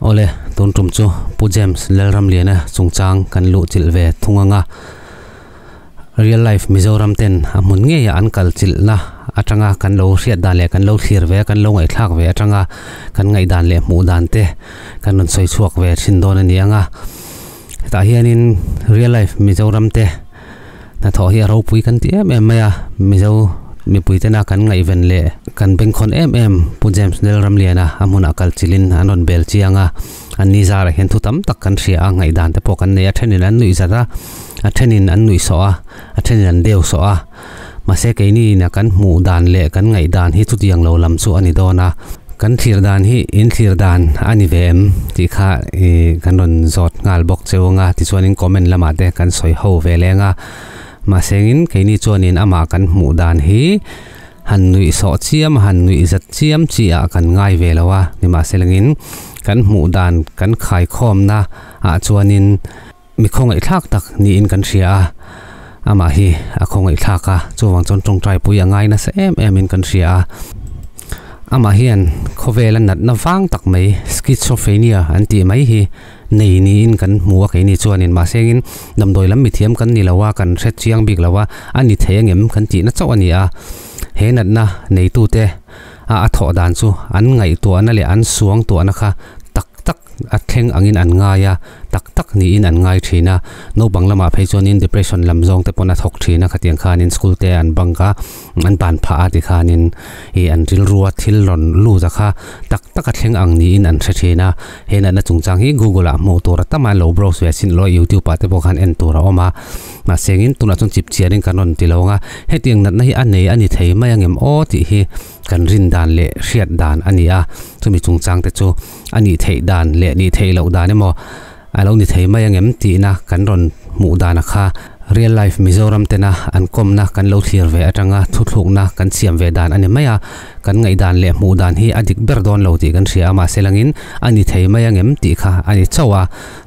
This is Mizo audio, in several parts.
Awle, tun tum chu Pu James Lalramliana chungchang kan luh chilh ve thung anga Real life Mizoram ten a hmun ngeia an kal chilhna atanga kan lo hriat dan leh kan lo thlir ve a, kan lo ngaihthlak ve atanga kan ngaihdan leh hmuh dan te kan rawn sawi chhuak ve thin dawn a ni ang a. Hetah hianin Real life Mizoram te hnathawh hi a ropui kan ti em em mai a, Mizo mipui tena kan ngaihven leh kan bengkhawn em em Pu James Nelramliana a hmunah kal chilhin an rawn bel chiang a. An ni zarah hian thu tam tak kan hria a, ngaihdan te pawh kan nei a, thenin an nuih zat a, a thenin an nuih sawh a, a thenin an deu sawh a. Mahse keini ina kan hmuh dan leh kan ngaihdan hi chutiang lo lam chu a ni dawn a. Kan thlir dan hi in thlir dan a ni ve em tih kha ih kan rawn zawt nghal bawk cheu anga tichuanin comment lamah te kan sawi ho ve leng a. Mahse engin keini chuanin amah kan hmuh dan hi Han nuih sawh chiam a, han nuih zat chiam chi ah kan ngai ve lo a, nimahselangin kan hmuh dan kan khaikhawmna ah chuanin mi khawngaihthlak tak niin kan hria a, amah hi a khawngaihthlak a, chuvang chuan tawngtai pui a ngai nasa em em in kan hria a. Amah hian khawvela natna vang tak mai schizophrenia an tih mai hi nei niin kan hmu a keini chuanin mahsengin damdawi lam mithiam kan ni lo a kan hre chiang bik lo a a ni thei angem kan tihna chauh a ni a he natna neitute a a thawh dan chu an ngaihtuahna leh an suang tuahna kha tak tak a thleng angin an ngai a tak tak niin an ngai thin a naupang lamah phei chuanin depression lam zawng te pawn a thawk thin a khatiang khanin school te an bunk a an ban phah a tikhanin ih an rilrua thil rawn lut a kha tak tak a thleng ang niin an hre thin a he natna chungchang hi google ah hmuh tur a tam a lo browse ve sin lo youtube ah te pawh khan en tur a awm a mahse engin tunah chuan chip chianin kan rawn ti lo ang a hetiang natna hi a nei a ni thei mai angem aw tih hi kan rin dan leh hriat dan a ni a chumi chungchang te chu a nih theih dan leh nih theih loh dan emaw A lo ni thei mai angem tihna kan rawn hmuh dana kha Real life Mizoram tena an kawmna kan lo thlir ve atanga thuthlukna kan siam ve dan a ni mai a, kan ngaihdan leh hmuh dan hi a dik ber dawn lo tih kan hria a, mahse langin a ni thei mai angem tih kha a ni chauh a.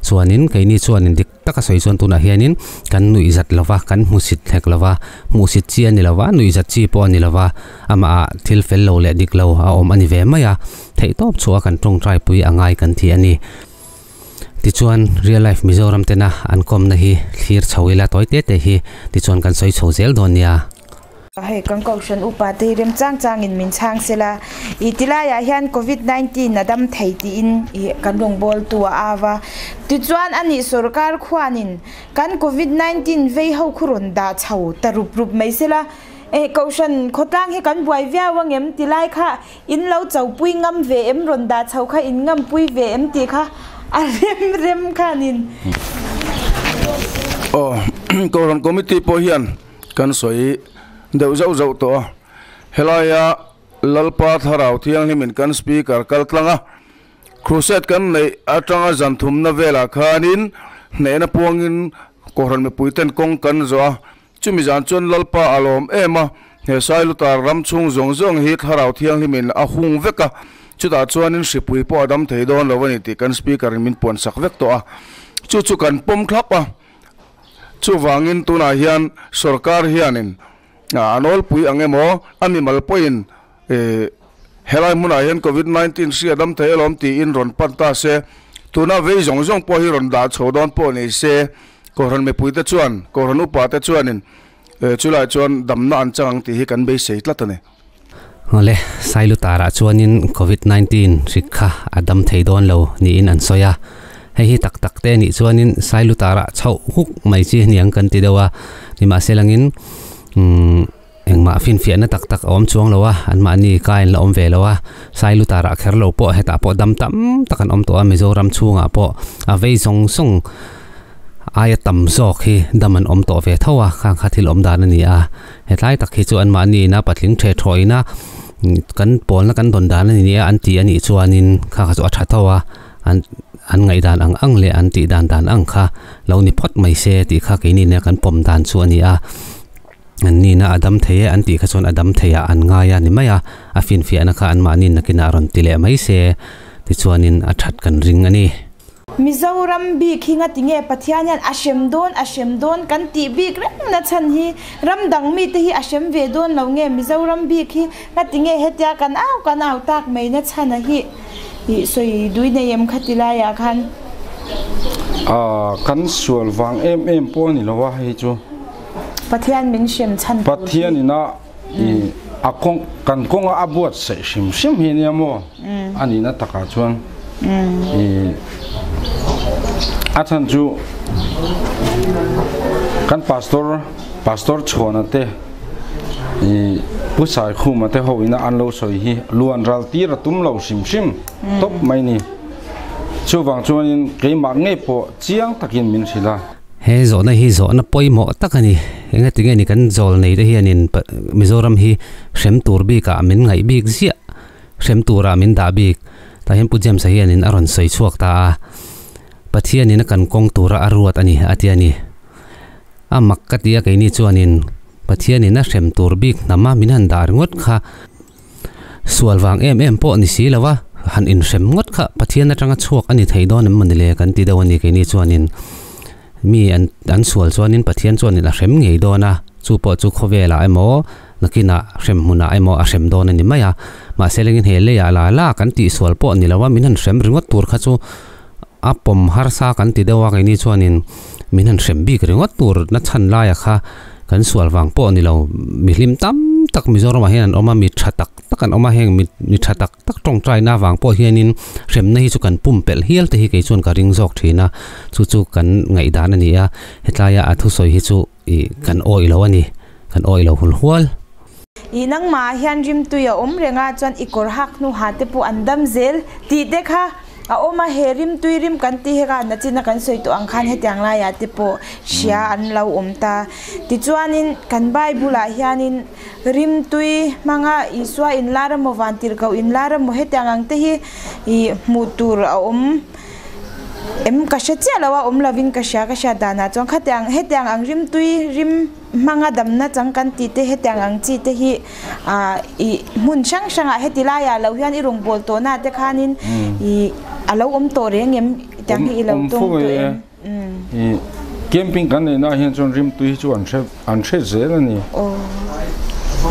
Chuanin keini chuanin dik taka sawi chuan tunah hianin kan nuihzat lova, kan hmusit hlek lova, hmuhsit chi a ni lova, nuihzat chi pawh a ni lova, amahah thil fel lo leh dik lo a awm a ni ve mai a, theihtawp chhuah a kan tawngtai pui a ngai kan ti a ni. Tichuan Real Life Mizoram tena an kawmna hi thlir chho ila tawi te te hi tichuan kan sawi chho zel dawn nia. Hei kan kohhran upa te hi rem chang changin min chhang sela ih tilaiah hian covid 19 a dam thei tiin ih kan rawngbawltu a au a tichuan anih sorkar khuanin kan covid 19 vei ho khu rawn dah chho ta rup rup mai sela eh kohhran khawtlang hi kan buai viau angem tilai kha In lo chopui ngam ve em rawn dah chho kha in ngampui ve em tih kha a rem rem khanin. Aw Kohhran Committee pawh hian kan sawi deuh zauh zauh tawh a, helaia Lalpa Thlarau Thianghlimin kan Speaker kal tlang a, Crusade kan neih atanga zan thumna velah khanin hnehna puangin Kohhran mipuiten kawng kan zawh a, Chumi zan chuan Lalpa a lawm em a, he Sailutar ram chhung zawng zawng hi Thlarau Thianghlimin a hung vek a, chutah chuanin hripui pawh a dam thei dawn lo a ni tih kan Speaker in min puan sak vek tawh a, chu chu kan pawm thlap a. Chuvangin tunah hian sorkar hianin a nawlpui ang emaw, a mimal pawhin helai hmunah hian Covid 19 hri a dam thei alawm tiin rawn pan ta se, tuna vei zawng zawng pawh hi rawn dah chho dawn pawh ni se, Kohhran mipuite chuan, Kohhran upate chuanin chulaiah chuan damna an chang ang tih hi kan beisei tlat a ni. Awle, Sailutarah chuanin Covid 19 hrik kha a dam thei dawn lo niin an sawi a. Hei hi tak tak te nih chuanin Sailutarah chhoh huk mai chi niang kan ti deuh a. Nimahselangin umm Engmah finfiahna tak tak a awm chuang lo a, anmahni ka in la awm ve lo a, Sailutarah kher lo pawh hetah pawh dam tam tak an awm tawh a, Mizoram chhungah pawh a vei zawng zawng aia tam zawk hi dam an awm tawh ve tho a, khang kha thil awm dan a ni a, hetlai tak hi chu anmahni ina patling the thawina kan pawlna kan dawn dan a ni a an ti a nih chuanin kha kha chu a tha tho a, an an ngaihdan ang ang leh an tih dan dan ang kha lo ni phawt mai se tih kha keini nia kan pawm dan chu a ni a. An nihna a dam thei e an tih kha chuan a dam thei ah an ngai a ni mai a, a finfiahna kha anmahni nakinah rawn ti leh mai se tichuanin a that kan ring a ni. Mizoram bik hi ngatinge Pathian hian a hrem dawn a hrem dawn kan tih bik reng na chhan hi ram dang mite hi a hrem ve dawn lo nge Mizoram bik hi ngatinge hetia kan au kan au tak mai na chhan a hi. I sawi dui nei em kha ti laiah khan? A, kan sual vang em em pawh a ni lo a hei chu. Pathian min hrem chhan tur hi. Pathian ina i a kawng kan kawnga a buatsaih hrim hrim hi ania maw? A nihna takah chuan i a chhan chu kan pastor pastor Chhuana te i Pu Saikhuma te ho ina an lo sawi hi luan ral tir a tum lo hrim hrim tawp mai ni. Chuvang chuanin keimah ngei pawh chiang takin min hrilh a. He zawhna hi zawhna pawimawh tak a ni. Engatinge ni kan zawl nei te hianin Mizoram hi hrem tur bikah min ngaih bik ziah, hrem turah min dah bik. Tah hian Pu James-a hianin a rawn sawi chhuak ta a, Pathianin a kan kawng tura a ruat a ni a ti a ni. A mak ka ti a keini chuanin Pathianin a hrem tur bik hnama min han dah ringawt kha Sual vang em em pawh ni si lo a, han inhrem ngawt kha Pathian atanga chhuak a ni thei dawn em mawni le kan ti deuh a ni keini chuanin mi an an sual chuanin Pathian chuanin a hrem ngei dawn a, chu pawh chu khawvelah emaw nakinah hrem hmunah emaw a hrem dawn a ni mai a, mahse lengin he leiah la la kan tihsual pawh ni lo a min han hrem ringawt tur kha chu a pawm harsa kan ti deuh a keini chuanin min han hrem bik ringawt tur na chhan laia kha kan sual vang pawh ni lo mi hlim tam tak Mizoramah hian an awm a mi tha tak tak an awm a heng mi mi tha tak tak tawngtaina vang pawh hianin hremna hi chu kan pumpelh hial te hi kei chuan ka ring zawk thin a chu chu kan ngaihdan a ni a hetlaia a thusawi hi chu ih kan awih lo a ni kan awih lo hul hual. Ih nangmah ah hian rimtui a awm reng a chuan i kawr hak hnu ha te pawh an dam zel tih te kha a awm a, he rimtui rim kan tih hek a nachina kan sawi tawh ang khan hetiang laiah te pawh hria an lo awm ta. Tichuanin kan Bible ah hianin rimtui hmanga Isua inlar emaw vantirhkoh inlar emaw hetiang ang te hi ih hmuh tur a awm. Em ka hre chiah lo a, awm lovin ka hria ka hriat danah chuan khatiang hetiang ang rimtui rim hmanga damna chang kan tih te hetiang ang chi te hi ah ih hmun hrang hrangah heti laiah lo hian i rawn bawl tawh na te khanin ih a lo awm tawh reng em tiang hi i lo tawng tawh em. Ih camping kan neih na ah hian chuan rimtui hi chu an hre an hre zel a ni.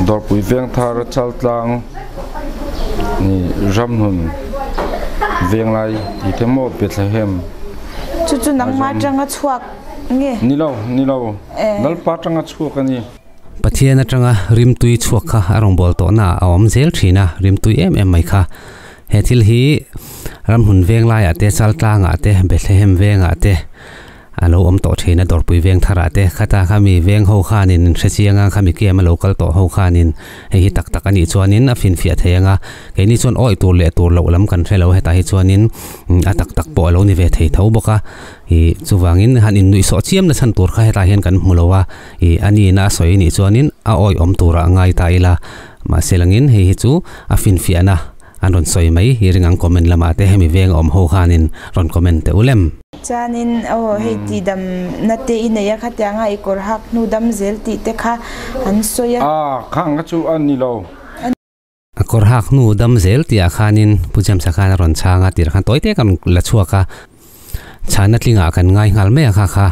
Dawrpui Vengthar Chaltlang nih Ramhnun Venglai tih te maw Bethlehem. Chu chu nangmah atanga chhuak nge? Ni lo, ni lo. Lalpa atanga chhuak a ni. Pathian atanga rimtui chhuak kha a rawngbâwl tawhna ah a awm zel thin a, rimtui em em mai kha. He thil hi Ramhnun Venglaiah te, Chaltlangah te, Bethlehem Vengah te, A lo awm tawh thin a, dawrpui veng tharah te, khata kha mi veng ho khanin in hre chiang a, khami kem a lo kal tawh ho khanin hei hi tak tak a nih chuanin a finfiah thei ang a, keini chuan awih tur leh tur loh lam kan hre lo hetah hi chuanin a tak tak pawh a lo ni ve thei tho bawk a, ih chuvangin han innuihsawh chiam na chhan tur kha hetah hian kan hmu lo a, ih a nihna a sawi nih chuanin a awih awm turah ngai ta ila, mahse langin hei hi chu a finfiahna An rawn sawi mai hi ring ang comment lamah te hemi veng a awm ho khanin rawn comment teh ulem. Chuanin aw hei tih dam na te i nei a khatianga i kawr hak hnu dam zel tih te kha an sawi a. A khang kha chu a ni lo. A kawr hak hnu dam zel tih ah khanin Pu James-a khan a rawn chhang a tirh khan tawi te kan la chhuak a. Chhana tlingah kan ngai nghal mai a kha kha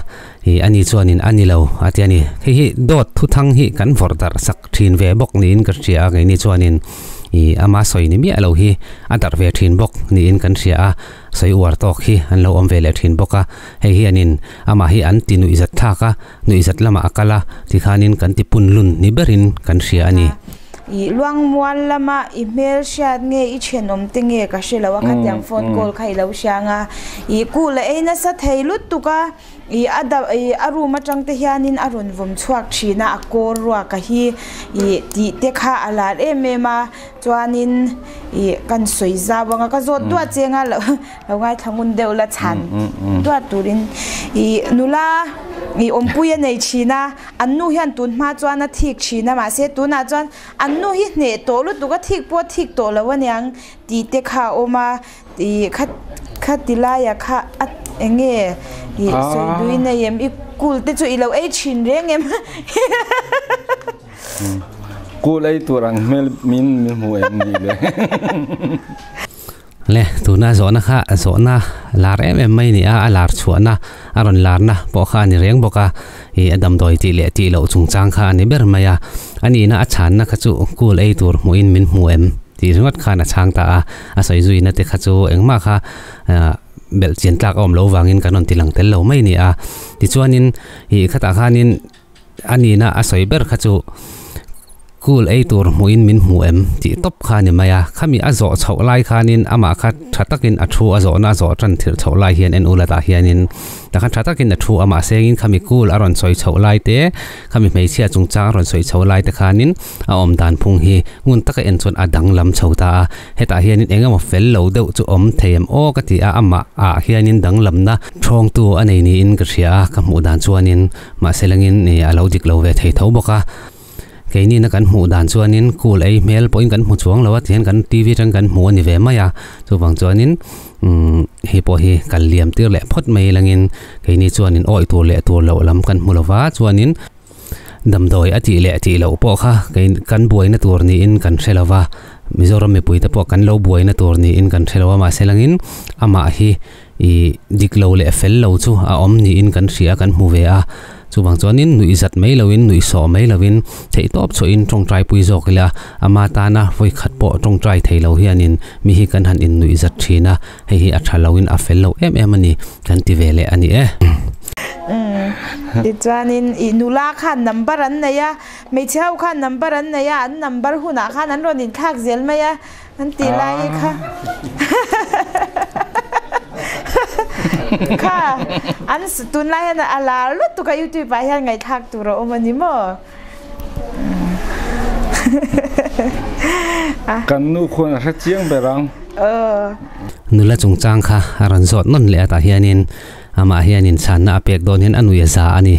ih ani chuanin a ni lo a ti a ni. Hei hi dawt thuthang hi kan vawrh darh sak thin ve bawk niin ka hria a keini chuanin ih ama sawi ni miah lo hi a darh ve thin bawk niin kan hria a, sawi uar tawk hi an lo awm ve leh thin bawk a. Hei hianin amah hi an ti nuihzat thlak a, nuihzat lamah a kal a tikhanin kan ti punlun ni berin kan hria a ni. I luangmual lama i hmel hriat nge i thenawm te nge ka hre lo a khatiang phone call kha i lo hriang a, i kul a ei nasa thei lutuk a, i a da i a room atang te hianin a rawn vawm chhuak thin a, a kawr ruak a hi i tih te kha a lar em em a, chuanin i kan sawi zau ang a ka zawt duat cheng a lo lo ngaithla ngun deuh la chhan duat turin i nula i awmpui a nei thin a. An nu hian tun hma chuan a thik thin a, mahse tunah chuan an nu hi hneh tawh lutuk a, thik pawh a thik tawh lo aniang tih te kha a awm a, ih kha kha ti laia kha a eng nge ih sawi dui nei em i kul te chu i lo ei thin reng em. Kul ei tur ang hmel min min hmu em ni le. Le, tuna zawhna kha zawhna lar em em mai a ni a, a lar chhuahna, a rawn larna pawh kha a ni reng bawk a, ih a damdawi tih leh tih loh chungchang kha a ni ber mai a, a nihna a chhanna kha chu kul ei tur hmuhin min hmu em Ti ringawt khan a chhang ta a, a sawi zui na te kha chu engmah kha belh chian tlak a awm lo vangin kan rawn ti lang tel lo mai a ni a. Tichuanin ih khatah khanin a nihna a sawi ber kha chu Kul ei tur hmuhin min hmu em? tih tawp kha a ni mai a. Khami a zawh chhoh lai khanin amah kha tha takin a thu a zawhna a zawh tan thilh chhoh lai hian en ulat ah hianin takhan tha takin a thu a mahsengin khami kul a rawn sawi chhoh lai te, khami hmeichhia chungchang a rawn sawi chhoh lai te khanin a awm dan phung hi ngun taka en chuan a danglam chho ta a. Hetah hianin eng emaw fel lo deuh chu awm thei em aw ka ti a, amah ah hianin danglamna thawngtu a nei niin ka hria a, ka hmuh dan chuanin mahse langin a lo dik lo ve thei tho bawk a. Keinina kan hmuh dan chuanin kul ei hmel pawhin kan hmu chuang lo a, tihian kan TV atang kan hmu a ni ve mai a, chuvang chuanin umm hei pawh hi kal liam tir leh phawt mai langin keini chuanin awih tur leh tur loh lam kan hmu lo va, chuanin damdawi a tih leh tih loh pawh kha kei kan buaina tur niin kan hre lo va, Mizoram mipuite pawh kan lo buaina tur niin kan hre lo a, mahse langin amah hi ih dik lo leh fel lo chu a awm niin kan hria kan hmu ve a. Chuvang chuanin nuih zat mai loin, nuih sawh mai loin theihtawp chhuahin tawngtai pui zawk ila, ama tana vawi khat pawh tawngtai thei lo hianin mi hi kan han innuih zat thin a, hei hi a tha loin a fel lo em em a ni kan ti ve leh a ni e. Tichuanin ih nula khan number an nei a, hmeichhe ho khan number an nei a, an number hunah khan an rawn inthlak zel mai a. An tih lai kha kha an tunlai hian a lar lutuk a youtube ah hian ngaihthlak tur a awm a ni maw. Kan nu khuan a hre chiang ber ang. Nula chungchang kha a rawn zawt nawn leh a tah hianin amah hianin chhanna a pek dawn hian a nuih a za a ni.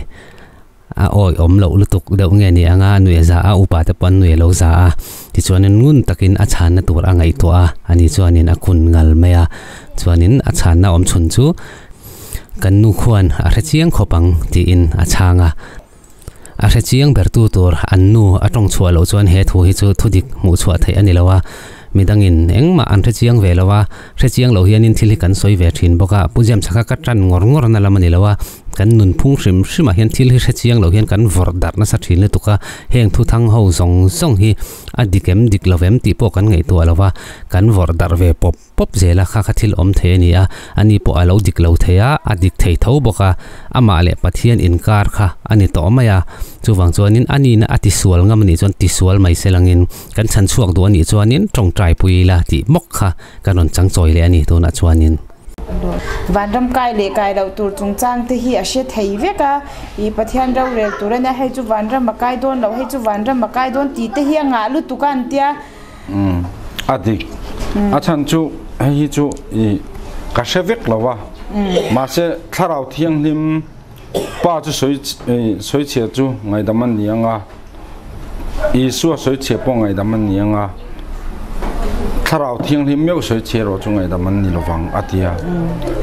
A awi awm loh lutuk deuh nge ni anga a nuih a za a, upa te pawh an nuih a lo za a. Tichuanin ngun takin a chhanna tur a ngaihtuah a, ani chuanin a kun ngal mai a. Chuanin a chhanna awm chhun chu kan nu khuan a hre chiang khawp ang tiin a chhang a. A hre chiang bertu tur an nu a tawng chhuah loh chuan he thu hi chu thudik hmuh chhuah theih a ni lo a. Midangin engmah an hre chiang ve lo a, hre chiang lo hianin thil hi kan sawi ve thin bawk a, Pu James kha ka tan ngawr ngawr na lam a ni lo a, kan nunphung hrim hrimah hian thil hi hre chiang lo hian kan vawrh darh nasa thin lutuk a, heng thuthang ho zawng zawng hi a dik em dik lo em tih pawh kan ngaihtuah lo va, kan vawrh darh ve pawp pawp zel a, kha kha thil awm thei a ni a, ani pawh a lo dik lo thei a, a dik thei tho bawk a, amah leh Pathian inkar kha a ni tawh mai a, chuvang chuanin a nihna a tisual ngam a nih chuan tisual mai se langin Kan chhan chhuak duh a nih chuanin tawngtai pui ila tih bawk kha kan rawn chang chawi leh a ni tunah chuanin. Vanram kai leh kai loh tur chungchang te hi a hre thei vek a, ih Pathian rorel tur a nia, hei chu vanram a kai dawn loh, hei chu vanram a kai dawn tih te hi a ngah lutuk a an tia. Umm a dik. A chhan chu hei hi chu ih ka hre vek lo a, mahse thlarau thianghlim pa chu sawi sawichhia chu ngaihdam a ni ang a. Isua sawichhia pawh ngaihdam an ni ang a, Thlarau Thianghlim meuh sawichhia erawh chu ngaihdam an ni lovang, a ti a.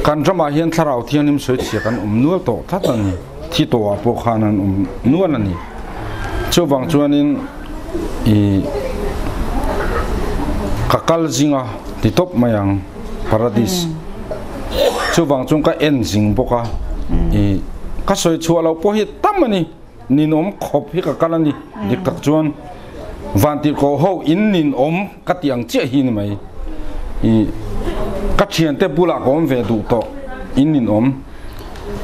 Kan ramah hian Thlarau Thianghlim sawichhia kan awm nual tawh tlat a ni. Thi tawhah pawh khan an awm nual a ni. Chuvang chuanin i ka kal zinga ti tawp mai ang, Paradis. Chuvang chuan ka en zing bawk a, i ka sawichhuah loh pawh hi tam a ni. Ninawm khawp hi ka kal a ni. Dik tak chuan Vantirhkoh ho in ninawm ka tih ang chiah hi ni mai. I ka thiante bulah ka awm ve duh tawh in ninawm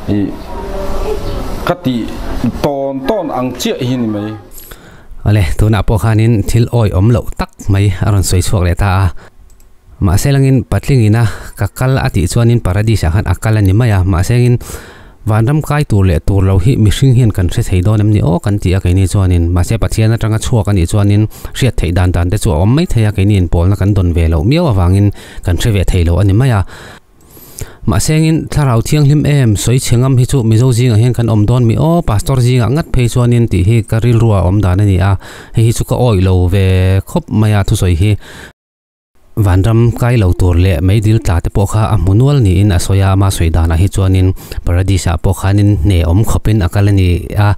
i ka tih tawn tawn ang chiah hi ni mai. Awle, tunah pawh khanin thil awihawm loh tak mai a rawn sawi chhuak leh ta a. Mahse langin patlingina ka kal a tih chuanin paradise ah khan a kal a ni mai a, mahse angin vanram kai tur leh tur lo hi mihring hian kan hre thei dawn em ni aw kan ti a keini chuanin mahse Pathian atanga chhuak a nih chuanin hriat theih dan dan te chu a awm mai thei a keini inpawlna kan dawn ve loh miau avangin kan hre ve thei lo a ni mai a. Mahse angin thlarau thianghlim em sawi chhe ngam hi chu Mizo zingah hian kan awm dawn mi aw Pastor zingah ngat phei chuanin tih hi ka rilru ah a awm dan a ni a, hei hi chu ka awih lo ve khawp mai a thusawi hi. Vanram kai lo tur leh meidil tla te pawh kha a hmu nual niin a sawi a, ama sawi danah hi chuanin Paradise ah pawh khanin hne awm khawpin a kal a ni a,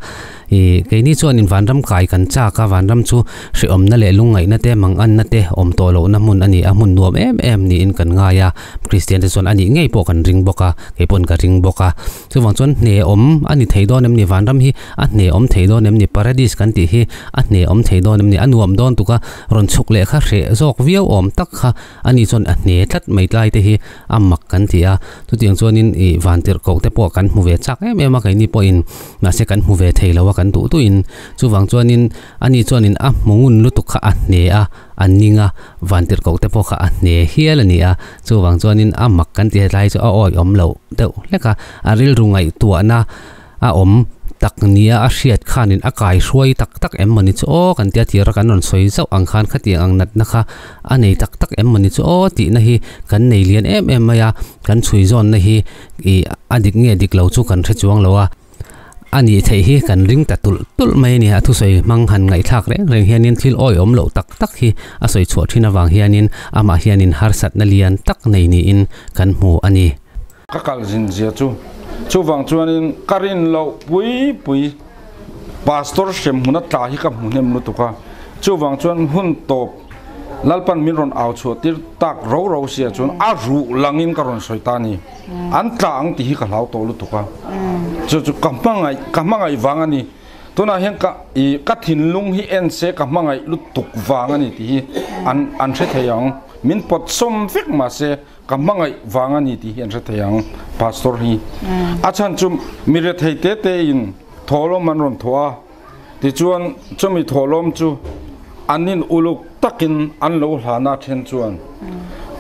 I keini chuan in vanram kai kan chak a vanram chu hreawm na leh lungngaih na te mang an na te awm tawh loh na hmun a ni a hmun nuam em em niin kan ngai a Kristian te chuan a nih ngei pawh kan ring bawk a kei pawn ka ring bawk a chuvang chuan hne awm a ni thei dawn em ni vanram hi a hne awm thei dawn em ni paradise kan tih hi a hne awm thei dawn em ni a nuam dawn tuk a rawn chhuk leh kha hreh zawk viau awm tak kha a ni chuan a hne tlat mai tlai te hi a mak kan ti a chutiang chuanin ih vantirhkoh te pawh kan hmu ve chak em em a keini pawhin mahse kan hmu ve thei lo a kan duh duhin chuvang chuanin ani chuanin a hmu ngun lutuk kha a hne a a ning a vantirhkoh te pawh kha a hne hial a ni a chuvang chuanin a mak kan ti hetlai chu a awihawm loh deuh hlek a a rilru ngaihtuahna a awm tak nia a hriat khanin a kai hruai tak tak em mawni chu aw kan tia tira kan rawn sawi zauh ang khan khatiang ang natna kha a nei tak tak em mawni chu aw tihna hi kan nei lian em em mai a kan chhui zawnna hi ih a dik nge dik lo chu kan hre chuang lo a a nih theih hi kan ring ta tulh tulh mai a ni a thusawi hmang han ngaihthlak reng reng hianin thil awihawm loh tak tak hi a sawi chhuah thin avang hianin amah hianin harsatna lian tak nei niin kan hmu a ni. Ka kal zin zia chu chuvang chuanin ka rin loh pui pui Pastor hremhmun a tla hi ka hmu hnem lutuk a, chuvang chuan hun tawp Lalpan min rawn au chhuah tir tak ro ro sia chuan a ruh langin ka rawn sawi ta a ni. An tla ang tih hi ka hlau tawh lutuk a, chu chu ka hmangaih ka hmangaih vang a ni. Tunah hian ka i ka thinlung hi en se ka hmangaih lutuk vang a ni tih hi an an hre thei ang. Min pawt sawm vek mahse Ka hmangaih vang a ni tih hi an hre thei ang Pastor hi. A chhan chu mi rethei te te in thawhlawm an rawn thawh a, tichuan chumi thawhlawm chu an in uluk takin an lo hlan a then chuan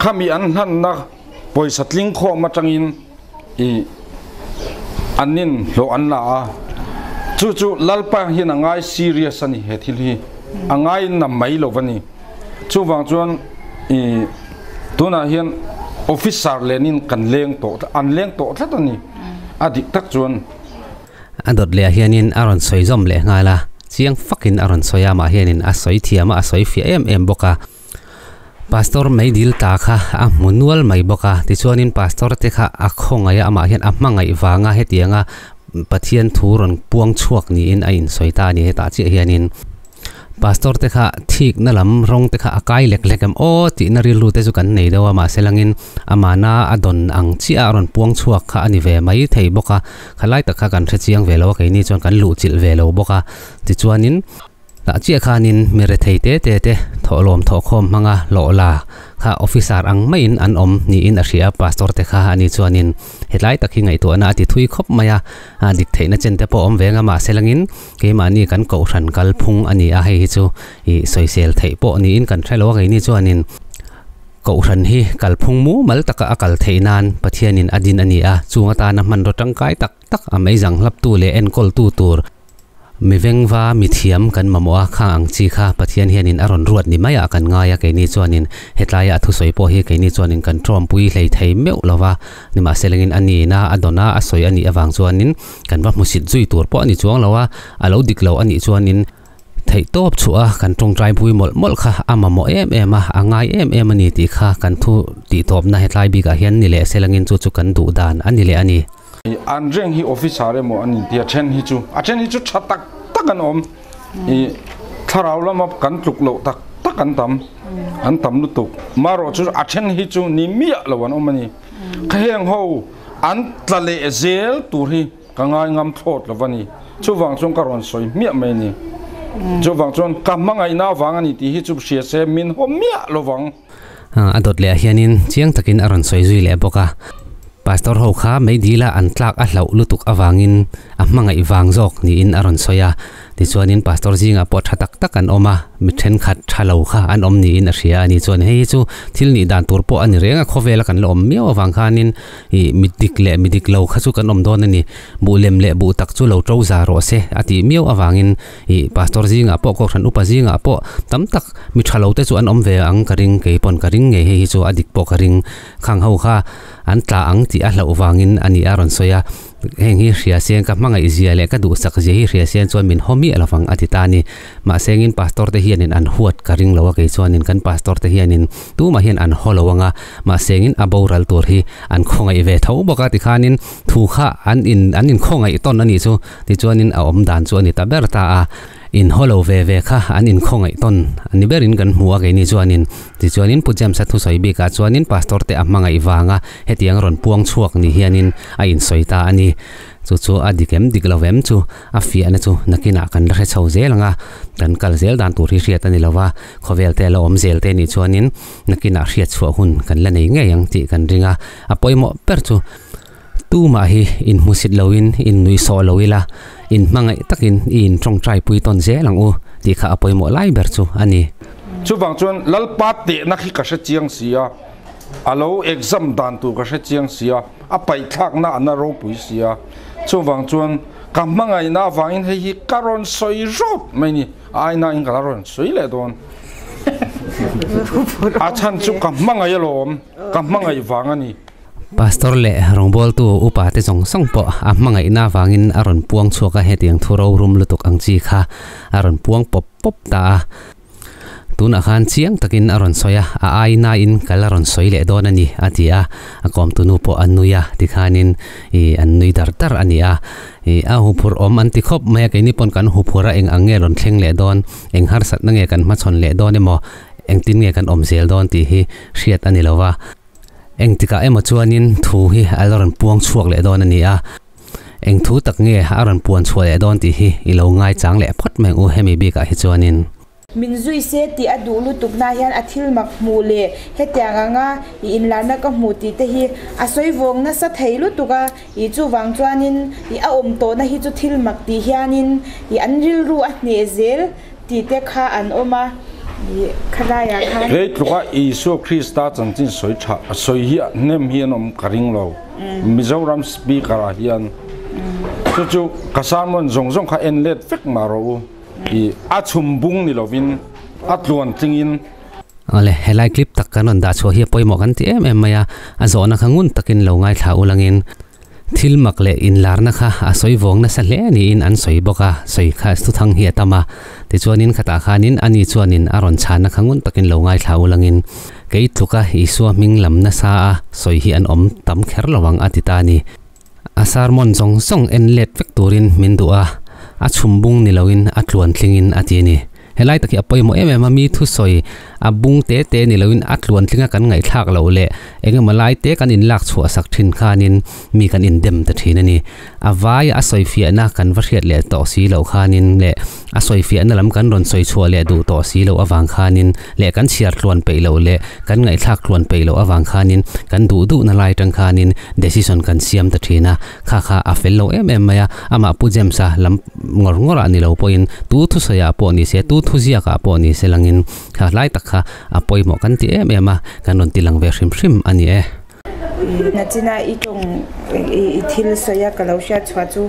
khami an hlanna pawisa tling khawm atangin i an in hlawh an la a, chu chu Lalpa hian a ngai serious a ni he thil hi a ngai na mai lo va ni. Chuvang chuan i tunah hian officer lenin kan leng tawh an leng tawh tlat a ni a dik tak chuan. A dawt leh ah hianin a rawn sawi zawm leh nghal a, chiang fakin a rawn sawi a, amah hianin a sawi thiam a, a sawi fiah em em bawk a. Pastor meidil ta kha a hmu nual mai bawk a, tichuanin pastor te kha a khawngaih a, amah hian a hmangaih vanga hetianga Pathian thu rawn puang chhuak niin a insawi ta a ni hetah chiah hianin. Pastor te kha thikna lam rawng te kha a kai lek lek em aw tihna rilru te chu kan nei deuh a mahse langin amahna a dawn ang chiah a rawn puang chhuak kha a ni ve mai thei bawk a khalai tak kha kan hre chiang ve lo a keini chuan kan luh chilh ve lo bawk a tichuanin tah chiah khanin mi rethei te te te thawhlawm thawhkhawm hmanga hlawh la kha officer ang maiin an awm niin a hria a pastor te kha ani chuanin hetlai tak hi ngaihtuahna a ti thui khawp mai a a dik theihna chen te pawh a awm ve ang a mahse langin Keimahni kan kohhran kalphung a ni a, hei hi chu ih sawisel theih pawh niin kan hre lo a, keini chuanin kohhran hi kalphung mumal taka a kal theih nan Pathianin a din a ni a, chung atana hmanraw tangkai tak tak a meizang hlaptu leh enkawltu tur mi vengva mi thiam kan mamawh a, khang ang chi kha Pathian hianin a rawn ruat ni maiah kan ngai a, keini chuanin hetlaiah thusawi pawh hi keini chuanin kan tawmpui hlei thei meuh lo va, nimahselangin a nina a dawn a, a sawi a nih avang chuanin Kan va hmusit zui tur pawh a ni chuang lo a, a lo dik lo a nih chuanin theih tawp chhuah a kan tawngtai pui mawlh mawlh kha a mamawh em em a, a ngai em em a ni tih kha kan thu tih tawpna hetlai bikah hian ni leh selangin chu chu kan duh dan a ni leh a ni. An reng hi officer emaw an inti a then hi chu a then hi chu tha tak tak an awm i thlarau lama kan tluk loh tak tak an tam an tam lutuk marawh chu a then hi chu ni miah lo an awm a ni kha heng ho An tla leh zel tur hi ka ngai ngam thlawt lo va ni. Chuvang chuan ka rawn sawi hmiah mai a ni. Chuvang chuan ka hmangaihna avang a ni tih hi chu hria se min haw miah lo vang. A dawt leh ah hianin chiang takin a rawn sawi zui leh bawk a. Pastor ho kha meidila an tlak a hlauh lutuk avangin a hmangaih vang zawk niin a rawn sawi a. Tichuanin pastor zingah pawh tha tak tak an awm a, mi thenkhat tha lo kha an awm niin a hria a ni. Chuan hei hi chu thil nih dan tur pawh a ni reng a, khawvela kan la awm miau avang khanin ih mi dik leh mi dik lo kha chu kan awm dawn a ni. Buh lem leh buh tak chu lo to za rawh se a tih miau avangin ih pastor zingah pawh kohhran upa zingah pawh tam tak mi tha lo te chu an awm ve ang ka ring, kei pawn ka ring ngei hei hi chu a dik pawh ka ring. Khang ho kha an tla ang tih a hlauh vangin a ni a rawn sawi a. Heng hi hria sian ka hmangaih zia leh ka duhsak zia hi hria sian chuan min haw miah lovang a ti ta a ni. Mahsengin pastor te hianin an huat ka ring lo a kei chuanin kan pastor te hianin tumah hian an haw lo ang a, mahsengin a boral tur hi an khawngaih ve tho bawk a tikhanin thu kha an in an inkhawngaih tawn a nih chu tichuanin a awm dan chu a ni ta ber ta a. In haw lo ve ve kha an inkhawngaih tawn a ni berin kan hmu a keini chuanin. Tichuanin Pu James-a thusawi bikah chuanin Pastor te a hmangaih vanga hetiang rawn puang chhuak ni hianin a insawi ta a ni. Chu chu a dik em dik lo em chu a fiahna chu nakinah kan la hre chho zel ang a, kan kal zel dan tur hi hriat a ni lo va, khawvel te a la awm zel te nih chuanin nakinah hriat chhuah hun kan la nei ngei ang tih kan ring a, a pawimawh ber chu Tumah hi inhmusit loin innuihsawh lo ila, inhmangaih takin i intawngtai pui tawn zel ang u tih kha a pawimawh lai ber chu a ni. Chuvang chuan Lalpa tehna khi ka hre chiang si a, a lo exam dan tur ka hre chiang si a, a paihthlakna a na ropui si a. Chuvang chuan ka hmangaihna avangin hei hi ka rawn sawi rawt mai ni, a ainain ka la rawn sawi leh dawn. A chhan chu ka hmangaih alawm, ka hmangaih vang a ni. Pastor leh rawngbawltu upa te zawng zawng pawh a hmangaihna avangin a rawn puang chhuak a, hetiang thu rorum lutuk ang chi kha a rawn puang pawp pawp ta a. Tunah khan chiang takin a rawn sawi a, a ainain kal a rawn sawi leh dawn a ni a ti a, a kawmtunu pawh a nui a tikhanin ih an nui dar dar a ni a. Ih a huphurh awm an ti khawp mai a, keini pawn kan huphurh a eng ang nge rawn thleng leh dawn, eng harsatna nge kan hmachhawn leh dawn emaw, engtin nge kan awm zel dawn tih hi hriat a ni lo va. Engtikah emaw chuanin thu hi a la rawn puang chhuak leh dawn a ni a, eng thu tak nge a rawn puan chhuah leh dawn tih hi i lo ngaichang leh phawt mai ang u hemi bikah hi chuanin. Min zui se tih a duh lutukna hian a thil mak hmuh leh hetiang anga i inlarna ka hmuh tih te hi a sawi vawng nasa thei lutuk a, i chuvang chuanin i a awm tawhna hi chu thil mak tih hianin i an rilru a hneh zel Tih te kha an awm a, ih khalaiah khan. Hei tluka Isua Krista chanchin sawi tha sawi hi hnem hi an awm ka ring lo. Mizoram speaker ah hian chu chu ka sermon zawng zawng kha en let vek mah rawh u. Ih a chhum bung ni lovin a tluan tlingin. Awle, helai clip tak kan rawn dah chhuah hi a pawimawh kan ti em em mai a, a zawhna kha ngun takin lo ngaithla ulangin. Thil mak leh inlarna kha a sawi vawng nasa hle niin an sawi bawk a, sawi kha thuthang hi a tam a. Tichuanin khatah khanin ani chuanin a rawn chhana kha ngun takin lo ngaithla ulangin, Kei tluka Isua hming lam nasa a sawi hi an awm tam kher lo ang a ti ta a ni. A sermon zawng zawng en let vek turin min duh a, a chhum bung ni loin a tluan tlingin a ti a ni. Helai tak hi a pawimawh em em a, mi thusawi a bung te te ni loin a tluan tlinga kan ngaihthlak loh leh engemaw lai te kan inlak chhuah sak thin khanin mi kan indem ta thin a ni. A vaia a sawifiahna kan va hriat leh tawh si loh khanin leh a sawifiahna lam kan rawn sawi chhuah leh duh tawh si loh avang khanin leh kan chhiar tluan peih loh leh kan ngaihthlak tluan peih loh avang khanin kan duh duhna lai tang khanin decision kan siam ta thin a. Kha kha a fel lo em em mai a, amah Pu James-a lam ngawr ngawrah ni lo pawhin tu thusawiah pawh ni se, tu thuziakah pawh ni se langin kha hlai tak kha a pawimawh kan ti em em a, kan rawn ti lang ve hrim hrim a ni e. Nachina i tawng i thil sawi a ka lo hriat chhuah chu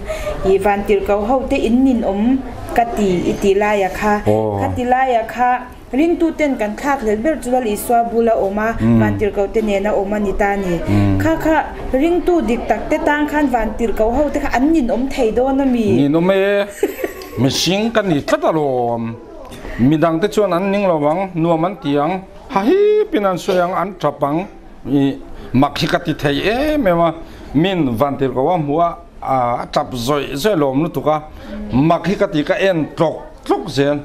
i vantirhkoh ho te in ninawm ka ti i tih laia kha, kha ti laia kha Ringtuten kan thlak hlel ber chu Lal Isua bula awm a, vantirhkohte nena awm a ni ta a ni. Kha kha ringtu dik tak te tan khan vantirhkoh ho te kha an ninawm thei dawn a mi? Ninawm e, mihring ka ni tlat alawm. Midang te chuan an ning lo ang, nuam an ti ang, hahipin an sawi ang, an tap ang. I mak hi ka ti thei em em a, min vantirhkoh a hmuh a, a tap zawih zawih lawm lutuk a, mak hi ka ti ka en tlawk tlawk zel.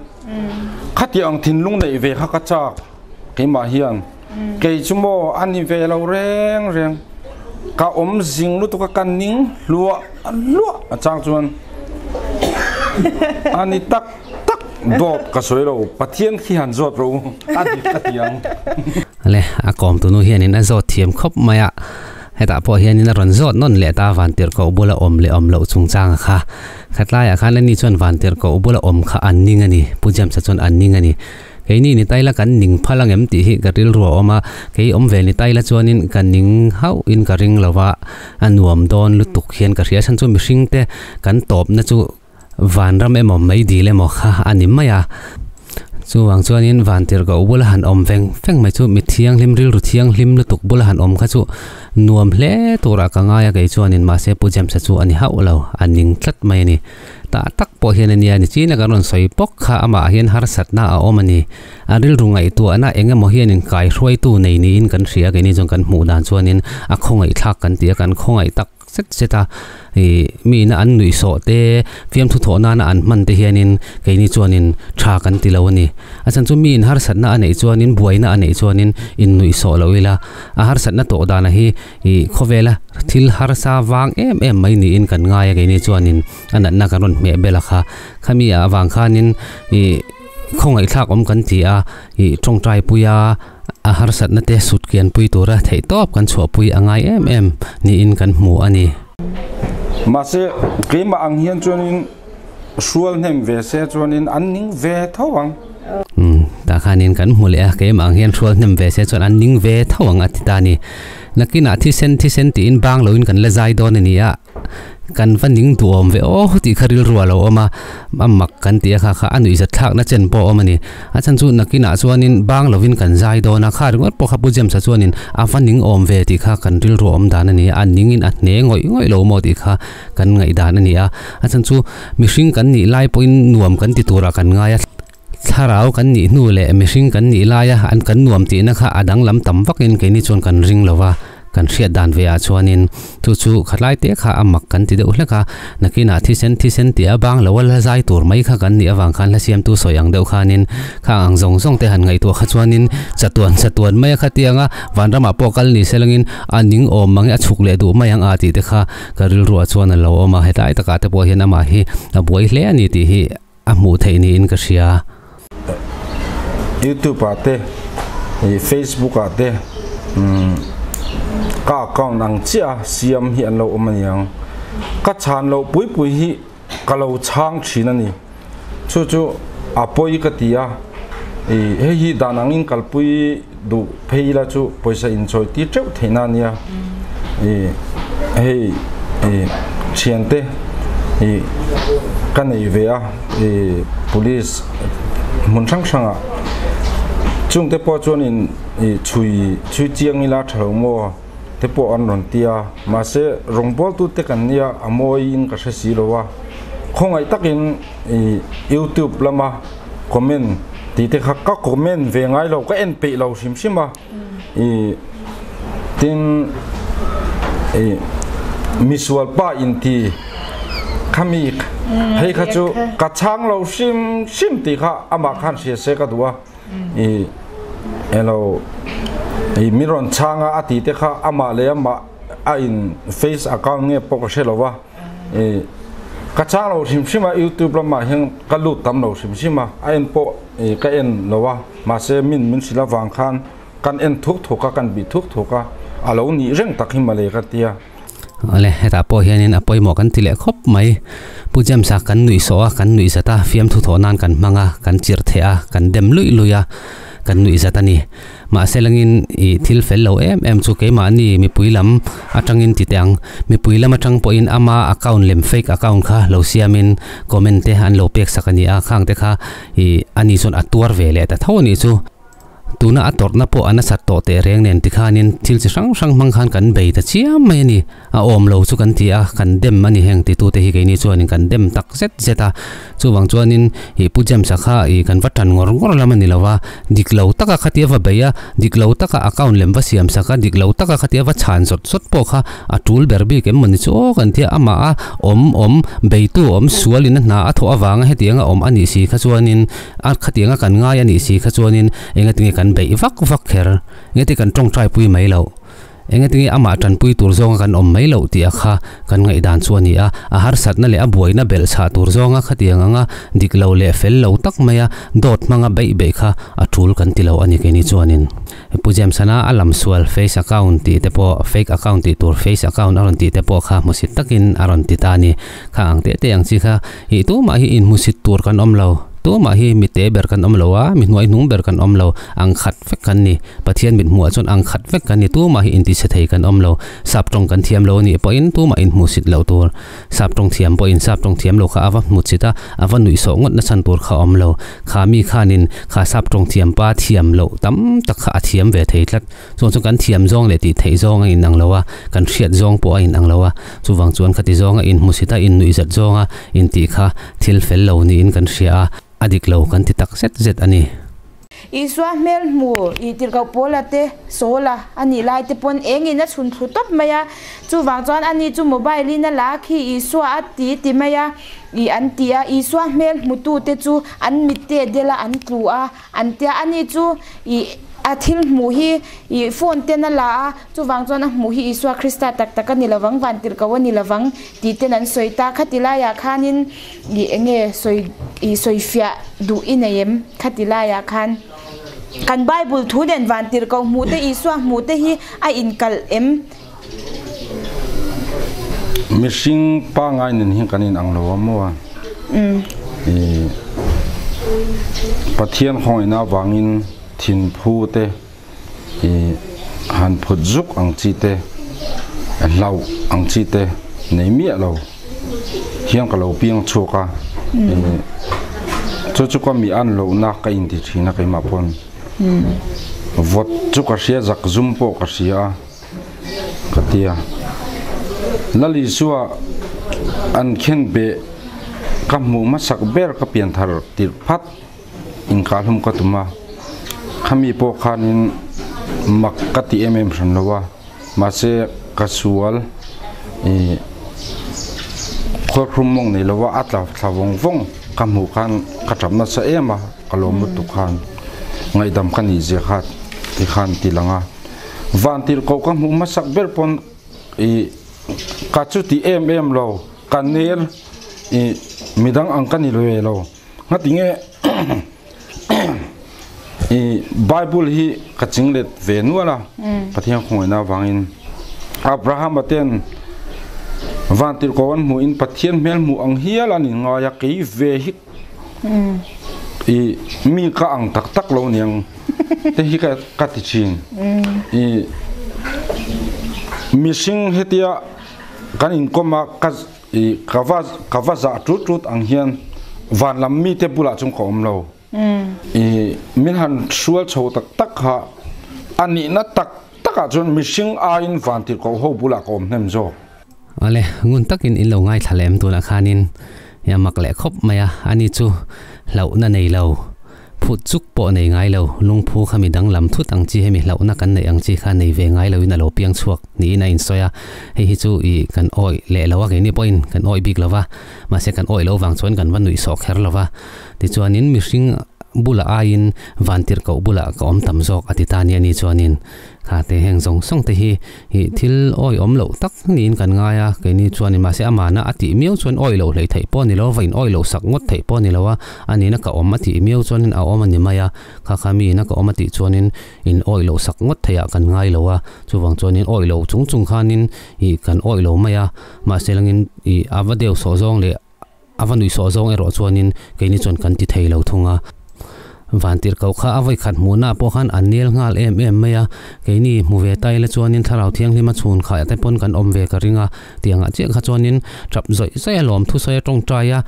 Khati ang thinlung neih ve kha ka chak keimah hian kei chu maw a ni ve lo reng reng ka awm zing lutuk a ka ning hluah hluah a chang chuan a ni tak tak dawt ka sawi lo Pathian khi han zawt ro a dik ka ti ang. Le a kawm tunu hianin a zawt thiam khawp mai a. Hetah pawh hianin a rawn zawt nawn leh ta Vantirhkoh bula awm leh awm loh chungchanga kha. Khatlaiah khan ani chuan Vantirhkoh bula awm kha an ning a ni, Pu James-a chuan an ning a ni. Keini ni taila kan ning phal angem tih hi ka rilru a awm a, kei awm ve ni taila chuanin ka ning hauhin ka ring lo va, a nuam dawn lutuk hian ka hria. Chhan chu mihringte kan tawpna chu Vanram emaw meidil emaw kha a ni mai a. Chuwang chuanin vantir go bula han awm veng veng mai chu mi thianghlim rilru thianghlim lutuk bula han awm kha chu nuam hle tura ka ngai a kei chuanin mahse Pu James-a chu a ni hauh lo a ning tlat mai a ni. Tah tak pawh hian a nia ni china kan rawn sawi bawk kha amah hian harsatna a awm a ni. A rilru ngaihtuahna eng emaw hianin kaihruaitu nei niin kan hria keini chuan kan hmuh dan chuanin a khawngaihthlak kan ti a kan khawngaih tak zet zet a ih mi ina an nuih sawh te fiamthu thawh nana an hman te hianin keini chuanin tha kan ti lo a ni. A chhan chu mi in harsatna a neih chuanin buaina a neih chuanin in nuih sawh lo ila a harsatna tawh dana hi ih khawvela thil harsa vang em em mai niin kan ngai a keini chuanin a natna kan rawn hmeh bel a kha khami ah avang khanin ih khawngaihthlak awm kan ti a ih tawngtai pui a a harsatna te sut kian pui tura theih tawp kan chhuahpui a ngai em em niin kan hmu a ni. Mahse keimah ang hian chuanin hrual hnem ve se chuanin an ning ve tho ang. Umm tah khanin kan hmu leh a, keimah ang hian hrual hnem ve se chuan an ning ve tho ang a ti ta a ni. Nakinah thisen thisen tiin bang loin kan la zai dawn a ni a. Kan va ning duhawm ve aw tih kha rilru a lo awm a, a mak kan tih a kha kha a nuihzat thlakna chen pawh a awm a ni. A chhan chu nakinah chuanin bang lovin kan zai dawn a, kha ringawt pawh kha Pu James-a chuanin a va ning awm ve tih kha kan rilru a awm dan a ni a, a ningin a hne ngawih ngawih lo maw tih kha kan ngaihdan a ni a. A chhan chu mihring kan nih lai pawhin nuam kan ti turah kan ngai a, thlarau kan nih hnu leh mihring kan nih laia an kan nuam tihna kha a danglam tam vakin keini chuan kan ring lo va. Kan hriat dan ve ah chuanin chu chu khatlai te kha a mak kan ti deuh hlek a, nakinah thisen thisen tih a bang lo a la zai tur mai kha kan nih avang khan hla siamtu sawi ang deuh khanin khang ang zawng zawng te han ngaihtuah kha chuanin chatuan chatuan mai a khatiang a, vanramah pawh kal ni se langin a ning awm mang e a chhuk leh duh mai ang a tih te kha ka rilruah chuan a lo awm a, hetlai takah te pawh hian amah hi a buai hle a ni tih hi a hmuh theih niin ka hria. Youtube ah te ih Facebook ah te umm ka account ang chiah a siam hi an lo awm a niang ka chhan loh pui pui hi ka lo chhang thin a ni chu chu a pawi ka ti a ih hei hi dan angin kalpui duh phei ila chu pawisa inchawi tir teuh theihna a nia ih hei ih thiante ih ka nei ve a ih police hmun hrang hrang ah chungte pawh chuanin ih chhui chhui chiang ila tha lo maw te pawh an rawn ti a mahse rawngbawltu te kan nia a mawiin ka hre si lo a khawngaih takin ih youtube lama comment tih te kha ka comment ve ngai lo ka en peih lo hrim hrim a ih tin ih misual pa in ti khami hei kha chu ka chhang lo hrim hrim tih kha amah khan hria se ka duh a ih elo ih min rawn chhang a a tih te kha amah leh amah a in face account nge pawh ka hre lo va. Ih ka chang lo hrim hrim a youtube lamah hian ka lut tam lo hrim hrim a a en pawh ih ka en lo a mahse min min hrilh avang khan kan en thuk thuk a kan bih thuk thuk a a lo nih reng tak hi mawle ka tia. Awle hetah pawh hianin a pawimawh kan ti leh khawp mai. Pu James-a kan nuih sawh a kan nuih zat a fiamthu thawh nan kan hmang a kan chirh theh a kan dem luih luih a kan nuih zat a ni. Mahse langin ih thil fel lo em em chu keimahni mipui lam atangin ti teh ang. Mipui lam atang pawhin ama account lem fake account kha lo siamin comment te an lo pek sak a ni a, khang te kha ih ani chuan a tuar ve leh ta tho a nih chu. Tuna a tawrhna pawh a nasat tawh teh reng nen tikhanin thil chi hrang hrang hmang khan kan bei ta chiam mai a ni. A awm lo chu kan ti a, kan dem a ni heng titute hi keini chuanin kan dem tak zet zet a. Chuvang chuanin ih Pu James-a kha ih kan va tan ngawr ngawr lam a ni lo va, dik lo taka khatia va bei a, dik lo taka account lem va siam sak a, dik lo taka khatia va chhan zawt zawt pawh kha a tul ber bik em mawni chu aw kan tia amah a awm awm beitu awm sualin a hna a thawh avanga hetianga awm a nih si kha chuanin a khatianga kan ngai a nih si kha chuanin engatinge kan beih vak vak kher, engati kan tawngtai pui mai loh. Engatinge amah tanpui tur zawnga kan awm mai loh tih a kha kan ngaihdan chu a ni a, a harsatna leh a buaina belh chhah tur zawnga khatiang anga dik lo leh fel lo tak maia dawt hmanga beih beih kha a tul kan ti lo a ni keini chuanin. Pu James-ana a lam sual face account tih te pawh fake account tih tur face account a rawn tih te pawh kha hmusit takin a rawn ti ta a ni. Kha ang teh teh ang chi kha ih tumah hi inhmusit tur kan awm lo. Tumah hi mi te ber kan awm lo a, mi hnuai hnung ber kan awm lo, ang khat vek kan ni. Pathian mit hmuhah chuan ang khat vek kan ni, tumah hi intise thei kan awm lo. Sap tawng kan thiam lo a nih pawhin tumah inhmuhsit loh tur. Sap tawng thiam pawhin sap tawng thiam lo kha a va hmuchit a, a va nuih sawh ngawt na chhan tur kha a awm lo. Kha mi khanin kha sap tawng thiam pa thiam loh tam tak kha a thiam ve thei tlat. Chuan chu kan thiam zawng leh tih theih zawng a inang lo a, kan hriat zawng pawh a inang lo a. Chuvang chuan khati zawnga inhmusit a, innuihzat zawnga intih kha thil fel lo niin kan hria a, a dik lo kan ti tak zet zet a ni. Isua hmel hmu i tirhkoh Paula te Saula a nih lai te pawn engin a chhun thlu tawp mai a, chuvang chuan ani chu mobile in a la khi Isua a ti ti mai a i an ti a, Isua hmel hmutu te chu an mitte dela an tlu a an tia, ani chu i a thil hmuh hi i phone ten a la a, chuvang chuan a hmuh hi Isua Krista tak tak a ni lovang, van tirhkoh a ni lovang tih ten an sawi ta, khati laiah khanin I enge sawi i sawifiah duh i nei em? Khati laiah khan kan Bible thu nen van tirhkoh hmuh te Isua hmuh te hi a inkalh em? Mihring pangngai nen hian kan inang lo a maw? I Pathian khawngaihna avangin thinphu te i han phut zuk ang chi te, hlauh ang chi te nei miah lo hian ka lo piang chhuak a, chu chu ka mi an lohna ka inti thin a keimah pawn vawt chu ka hria zak zum pawh ka hria a ka ti a, Lal Isua an khen beh ka hmuh hmasak ber ka pian thar tirh phat. Inkahhlum ka tum a, khami pawh khanin mak ka ti em em hran lo a, mahse ka sual ih khualkhrum mawng nei lova a tla thla vawng vawng ka hmuh khan ka tap nasa em a, ka lawm lutuk khan ngaihdam ka nih zia kha ti khan ti lang a, vantirhkoh ka hmuh hmasak ber pawn ih ka chu ti em em lo, ka nel ih midang ang ka ni ve lo. Ngatinge i Bible hi ka ching let ve nual a, Pathian khawngaihna avangin Abraham-a ten vantirhkoh an hmuhin Pathian hmel hmuh ang hial an inngai a, kei ve hi i mi ka ang tak tak lo niang te hi ka ti thin. I mihring hetia kan inkawm a ka I ka va ka va zah tut tut ang hian van lam mite bulah chuan ka awm lo. I min han hrual chho tak tak kha a nihna tak takah chuan mihring aiin van tirhkoh ho bulah ka awm hnem zawk. Awle, ngun takin in lo ngaithla lem tunah khanin a mak leh khawp mai a, ani chu hlauhna nei lo. Phut chuk pawh nei ngai lo, lungphu kha mi danglam thut ang chi hemi hlauhna kan neih ang chi kha nei ve ngai loin a lo piang chhuak niin a insawi a, hei hi chu i kan awih leh lo a, keini pawhin kan awih bik lo va, mahse kan awih loh vang chuan kan va nuih sawh kher lo va, tichuanin mihring bulah aiin vantirhkoh bulah ka awm tam zawk a ti ta nia ni chuanin kha te heng zawng zawng te hi Ih thil awi awm loh tak niin kan ngai a, keini chuanin mahse amahna a tih miau chuan awi loh hleih theih pawh a ni lo, va in awi loh sak ngawt theih pawh a ni lo a, a nihna ka awm a tih miau chuanin a awm a ni mai a, kha kha mi ina ka awm a tih chuanin in awi loh sak ngawt theihah kan ngai lo a, chuvang chuanin awi loh chung chung khanin ih kan awi lo mai a, mahse langin ih a va deuh sawh zawng leh A va nuihsawh zawng erawh chuanin keini chuan kan ti thei lo thung a. Vantirhkoh kha a vawikhat hmuhnaah pawh khan a nel nghal em em mai a, keini hmu ve ta ila chuanin Thlarau Thianghlima chhun khaiah te pawn kan awm ve ka ring a, tiangah chiah kha chuanin tap zawih zawih a lawm thusawi a tawngtai a,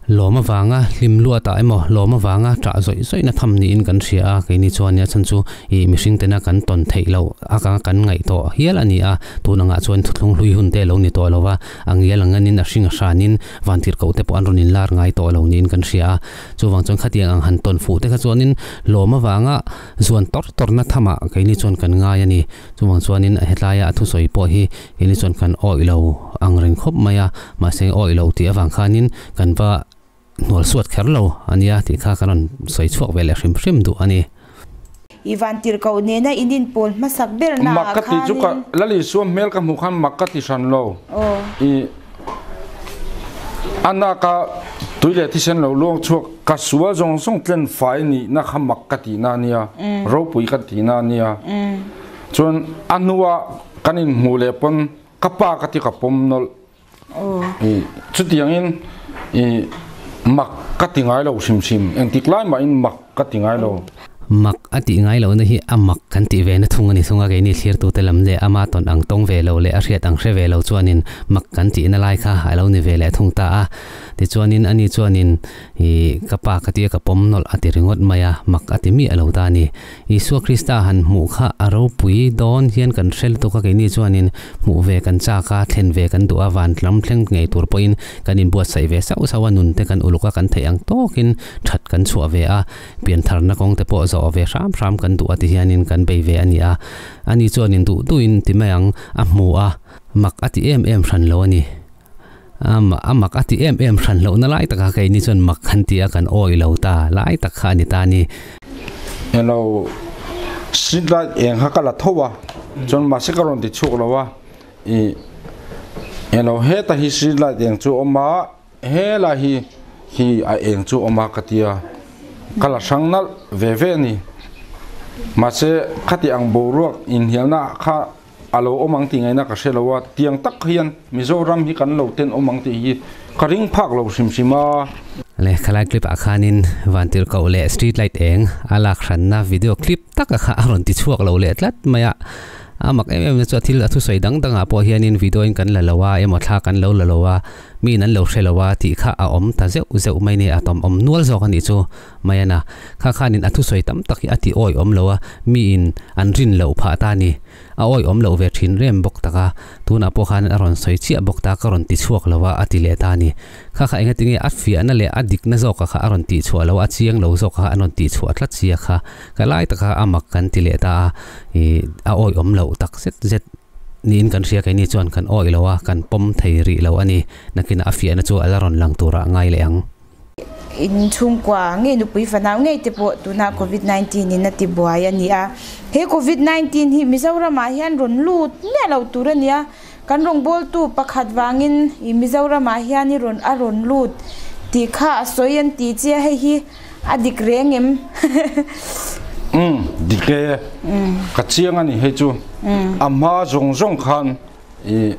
lawm avanga hlim luatah emaw lawm avanga tah zawih zawihna tham niin kan hria a, keini chuan a chhan chu ih mihring tena kan tawn theih loh anga kan ngaih tawh hial a ni a, tun angah chuan thuthlung hlui hun te a lo ni tawh lo va. A ngial ang nganin a hring a hranin vantirhkoh te pawh an rawn inlar ngai tawh lo niin kan hria a. Chuvang chuan khatiang ang han tawn fuh te kha chuanin lawm avanga zuan tawr tawrna thamah keini chuan kan ngai a ni. Chuvang chuanin hetlaia a thusawi pawh hi keini chuan kan awih lo ang reng khawp mai a, mahse awih lo tih avang khanin kan va hnual suat kher lo a nia tih kha kan rawn sawi chhuak ve leh hrim hrim duh a ni. I vantirhkoh nena in inpawl hmasak ber na Mak ah ka ti chu ka khanin. Lal Isua hmel ka hmuh khan mak ka ti hran lo. Aw. I a nak a tui leh thisen lo luang chhuak ka sual zawng zawng tlen fai nihna kha mak ka tihna a nia, ropui ka tihna a nia. Chuan a hnua kan inhmuh leh pawn ka pa ka ti ka pawm nawlh. I chutiangin i mak Ka ti ngai lo hrim hrim. Engtik lai mahin mak ka ti ngai lo. Mak a tih ngai lohna hi a mak kan tih ve na thung a ni thung a, keini thlirtute lam leh ama tawn ang tawng ve lo leh a hriat ang hre ve lo chuanin mak kan tihna lai kha a lo ni ve leh thung ta a. Tichuanin ani chuanin ih ka pa ka tia ka pawm nawlh a ti ringawt mai a, mak a ti miah lo ta a ni. Isua Krista han hmuh kha a ropui dawn hian kan hre lutuk a, keini chuanin hmuh ve kan chak a, thlen ve kan duh a, van lam thleng ngei tur pawhin kan inbuatsaih ve sauh sauh a, nun te kan uluk a, kan theih ang tawkin that kan chhuah ve a, piantharna kawng te pawh zawh ve hram hram kan duh a ti hianin kan bei ve a ni a. Ani chuanin duh duhin ti mai ang a hmu a, mak a ti em em hran lo a ni. A mak a ti em em hran lohna lai taka keini chuan mak kan ti a, kan awih lo ta lai tak kha a ni ta a ni. Elo street light eng kha ka la tho a, chuan mahse ka rawn ti chhuak lo a, ih elo heta hi street light eng chu a awm a, helai hi hi a eng chu a awm a ka ti a, ka la hrang nalh ve ve a ni. Mahse khati ang boruak inhnialna kha. A lo awm ang tih ngaihna ka hre lo a, tiang tak hian Mizoram hi kan lo ten awm ang tih hi ka ring phak lo hrim hrim a. Le khalai clip ah khanin Vantirhkoh leh street light eng a lak hranna video clip taka kha a rawn ti chhuak lo leh tlat mai a, a mak em em na chu a thil a thusawi dang dangah pawh hianin video in kan la lo a emaw thla kan lo la lo a, miin an lo hre lo a tih kha a awm ta zeuh zeuh mai ni a tawm awm nual zawk a nih chu. Mai a na. Kha khanin a thusawi tam tak hi a ti awi awm lo a, miin an rin loh phah ta a ni. A awi awm loh ve thin rem bawk tak a, tunah pawh khan a rawn sawi chiah bawk ta, ka rawn ti chhuak lo a, a ti leh ta a ni. Kha kha enga tinge a fiahna leh a dikna zawka kha a rawn tih chhuah lo a, a chiang lo zawka kha an rawn tih chhuah tlat sia kha. Ka lai taka a mak kan ti leh ta a, ih a awi awm loh tak zet zet niin kan hria keini chuan kan awi lo a, kan pawm thei rih lo a ni. Nakinah a fiahna chu a la rawn lang turah ngai leh ang. In chhungkua ngei nupui fanau ngei te pawh tuna covid 19 in a ti buai a ni a. He covid 19 hi Mizoram ah hian rawn lut miah lo tur a ni a, kan rawngbawltu pakhat vangin ih Mizoram ah hian i rawn a rawn lut tih kha a sawi an tih che a hei hi a dik reng em? Umm dik e, ka chiang a ni hei chu a hma zawng zawng khan I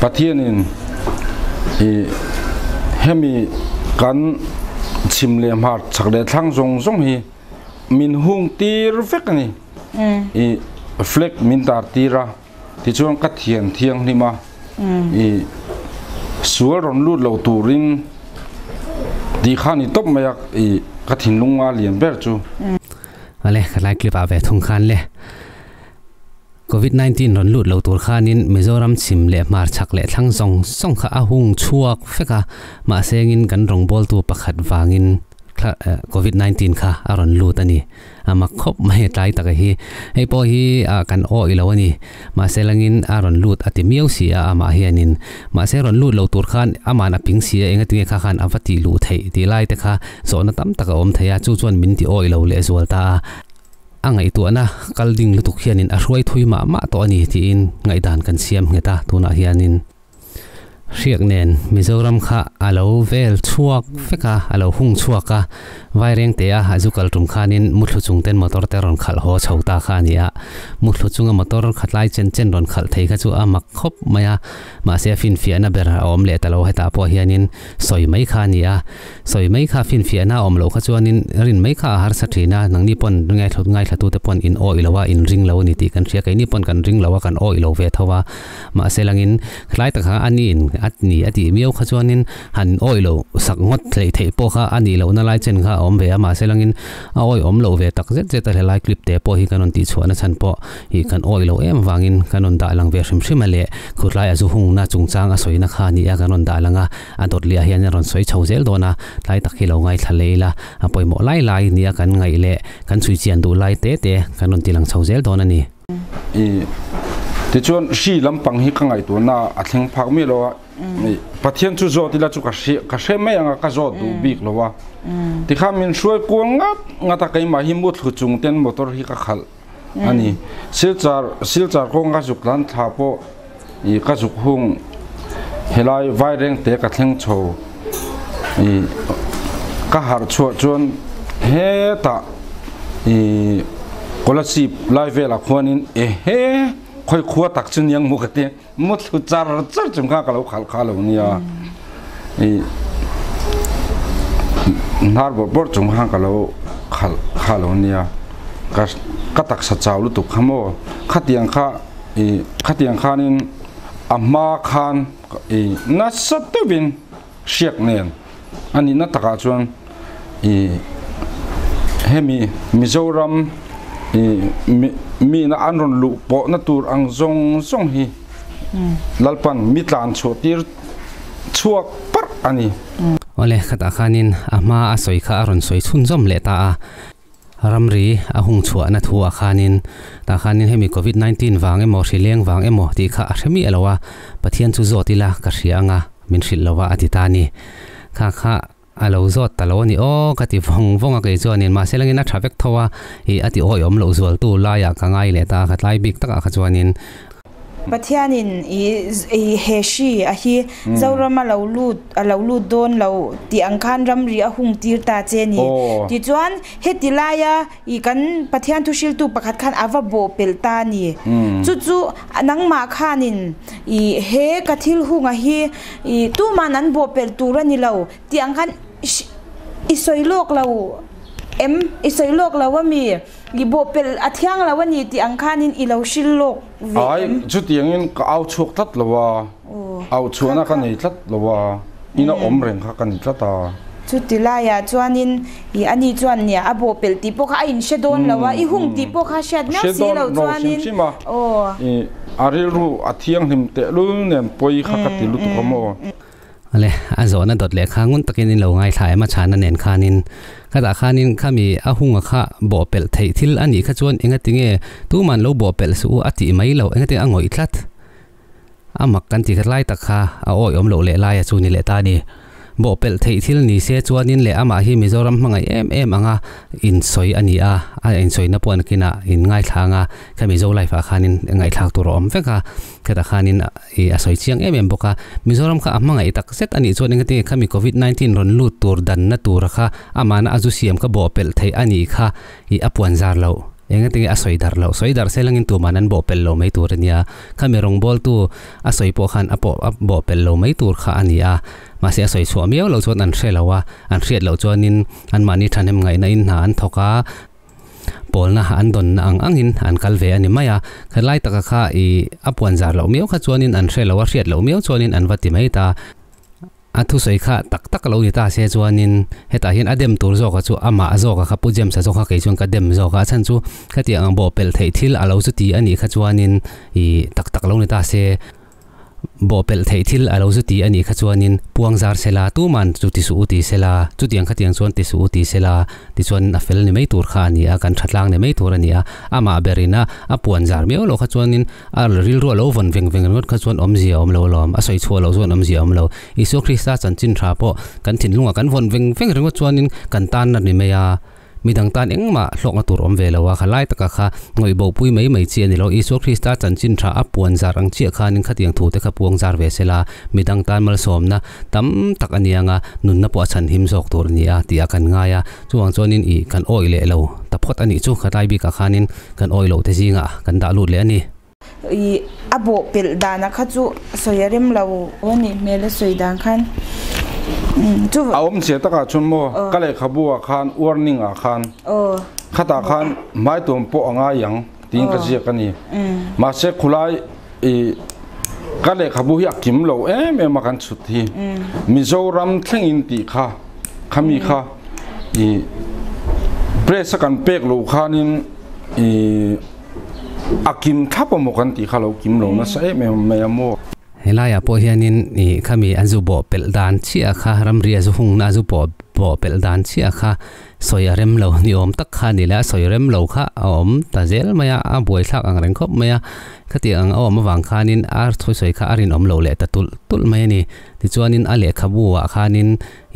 Pathianin i hemi kan chhim leh hmar chhak leh thlang zawng zawng hi min hung tir vek a ni. I flag min tar tir a, tichuan ka thian thianghlim a, i sual rawn lut lo turin tih kha ni tawp mai a, i ka thinlung a lian ber chu. Awle, ka tlai clip ah ve thung khan le. Covid 19 rawn lut lo tur khanin Mizoram chhim leh hmar chhak leh thlang zawng zawng kha a hung chhuak vek a, mahse engin kan rawngbawltu pakhat vangin Covid 19 kha a rawn lut a ni. A mak khawp mai a tlai taka hi. Hei pawh hi kan awih lo a ni. Mahse langin a rawn lut a ti miau si a amah hianin. Mahse rawn lut lo tur khan aman a ping si a, engatinge kha khan a va tih luh theih tih lai te kha zawhna tam tak a awm thei a, chu chuan min ti awih lo lehzual ta a. A ngaihtuahna kal ding lutuk hianin a hruai thui mah mah tawh a ni tiin ngaihdan kan siam nghet a, tunah hianin hriak nen Mizoram kha a lo vel chhuak vek a, a lo hung chhuak a, Vairengte a a zu kal tum khanin muthlu chung ten motor te rawn khalh haw chho ta kha a ni a, muthlu chunga motor khatlai chen chen rawn khalh thei kha chu a mak khawp mai a, mahse a finfiahna ber a awm leh ta lo hetah pawh hianin sawi mai kha a ni a. Sawi mai kha finfiahna a awm loh kha chuanin rin mai kha a harsa thin a, nangni pawn ngaithla ngaithlatute pawn in awih lo a, in ring lo a ni tih kan hria, keini pawn kan ring lo a, kan awih lo ve tho a, mahse langin tlai tak kha a niin a ni a tih miau kha chuanin han awih loh sak ngawt hleih theih pawh kha a nih lohna lai chen kha a awm ve a, mahse langin a awih awm loh ve tak zet zet a helai clip te pawh hi kan rawn tihchhuah na chhan pawh ih kan awih loh em avangin kan rawn dah lang ve hrim hrim a leh khutlai a zu hungna chungchang a sawina kha a ni a kan rawn dah lang a. A dawt liah hian a rawn sawi chho zel dawn a, tlai tak hi lo ngaithla leh ila, a pawimawh lai lai nia kan ngaih leh kan chhui chian duh lai te te kan rawn ti lang chho zel dawn a ni. I tichuan hri lampang hi ka ngaihtuahna a thleng phak miah lo a, i Pathian chu zawt ila chu ka hre ka hre mai ang a, ka zawt duh bik lo a. Tikhan min hruai kual ngat ngat a, keimah hi muthlu chung ten motor hi ka khalh a ni. Silchar Silchar kawng ka zuk tlan thla pawh i ka zuk hung helai vaireng te ka thleng chho i ka harh chhuah chuan hetah i Kolasib lai velah khuanin ehe khawi khua tak chu niang maw ka ti muthlu char char chung kha ka lo khalh kha lo nia i. Nar bor bor chung hang ka lo khal kha lo nia ka ka tak sa chaw lu tu khamo khatiang kha i khatiang khanin amma khan i na satewin siak nen ani na taka chuan i hemi Mizoram i mi na anron lu po na tur ang zong zong hi lalpan mitlan chu tir chuak par ani ole khata khanin ama a soi kha aron soi chhun zom le ta a ramri a hung chua na thu a khanin ta khanin hemi covid 19 wang emo hrileng wang emo ti kha a hremi alowa pathian chu zotila ka hrianga min hril lowa ati ta ni kha kha alo zot talo ni o ka ti vong vonga ke chuanin ma selangin a thavek thowa i ati oi om lo zual tu la ya ka ngai le ta kha tlai bik taka kha chuanin pathianin i i he shi a hi Zoram a lo lut a lo lut don lo ti ang khan ramri a hung tir ta che ni ti chuan heti laia i kan pathian thu sil tu pakhat khan awa bo pel ta ni chu chu nangma khanin i he ka thil hunga hi i tu man an bo pel tur ani lo ti ang khan i soilok lo em i soilok lo ami i bo pel a thiang lo ani ti ang khanin i lo sil lok ve ai chu tiangin ka au chuak tlat lowa au chuana ka nei tlat lowa ina om reng kha ka ni tlata chu tilaya chuanin i ani chuan nia a bo pel ti pawh kha a in hre dawn lowa i hung ti pawh kha hriat miau si lo chuanin o i aril ru a thiang hlim te lu nen poi kha ka ti lu tu ka mo ale a zo na dot le kha ngun takin in lo ngai thlai ma chana nen khanin khata khanin khami a hunga kha bo pel thei thil ani kha chuan enga tinge tu man lo bo pel su ati mai lo enga te angoi tlat amak kan ti khlai tak kha a oi om lo le lai a chu ni le ta ni bo pel thei thil ni se chuanin le ama hi Mizoram hmangai em em anga in soi ani a a in soi na pon kina in ngai thlanga khami zo life a khanin ngai thlak tur om veka khata khanin i a soi chiang em em boka Mizoram kha hmangai tak set ani chuan enga te khami covid 19 ron lut tur dan na tur kha amana azu siam kha bo pel thei ani kha i apuan zar lo enga tinge a soi dar lo soi dar selangin tu manan bo pel lo mai tur ania khami rong bol tu a soi po khan apo bo pel lo mai tur kha ani a ma se a soi chu miau lo chuan an hre lowa an hriat lo chuanin an mani thanem ngai na in na an thoka polna an don na ang angin an kal ve ani maya khalai taka kha i apuan zar lo miau kha chuanin an hre lo a hriat lo miau chuanin an vati mai ta a thu soi kha tak tak lo ni ta se chuanin heta hian adem tur zawk chu ama zawk kha pu James zawk kha kei chuan ka dem zawk a chan chu khati ang bo pel thei thil alo chu ti ani kha chuanin i tak tak lo ni ta se bo pel thei thil alo chu ti ani kha chuanin puang zar sela tu man chu ti su ti sela chu tiang kha tiang chuan ti su ti sela ti chuan a fel ni mai tur kha ani a kan thatlang ni mai tur ani a ama berina a puan zar miau lo kha chuanin a ril ru lo von veng veng ngot kha chuan om zia om lo lom a soi chhuwa lo chuan om zia om lo Isu Krista chan chin tha po kan thin lunga kan von veng veng ringot chuanin kan tan na ni mai a midang tan engma hlok na tur om ve lowa khalai taka kha ngoi bo pui mai mai chi ani lo Isu Krista chan chin tha a puan zar ang chi khanin khatiang thu te kha puang zar ve sela midang tan mal som na tam tak anianga nun na po chan him zok tur ni a ti a kan ngaya chuang chuanin i kan oi le lo ta phot ani chu khatai bi ka khanin kan oi lo te zinga kan da lut le ani i abo pel dana kha chu soyarem lo ani mele soidan khan chu aom che taka chun mo kale khabua khan warning a khan khata khan mai tum po anga yang tin ka zia kani ma se khulai i kale khabu hi akim lo em em kan chut hi Mizoram thleng in ti kha khami kha i press kan pek lo khanin i akim thapa mo kan ti kha lo kim lo na sa em em me mo helaya po hianin i khami anzu bo pel dan chi a kha ramri azu hung na azu bo bo pel dan chi a kha soyarem lo ni om tak kha ni la soyarem lo kha om ta zel maya a boi thak ang reng khop maya khati ang om wang khanin ar thoi soi kha arin om lo le ta tul tul mai ni ti chuanin a le khabu a khanin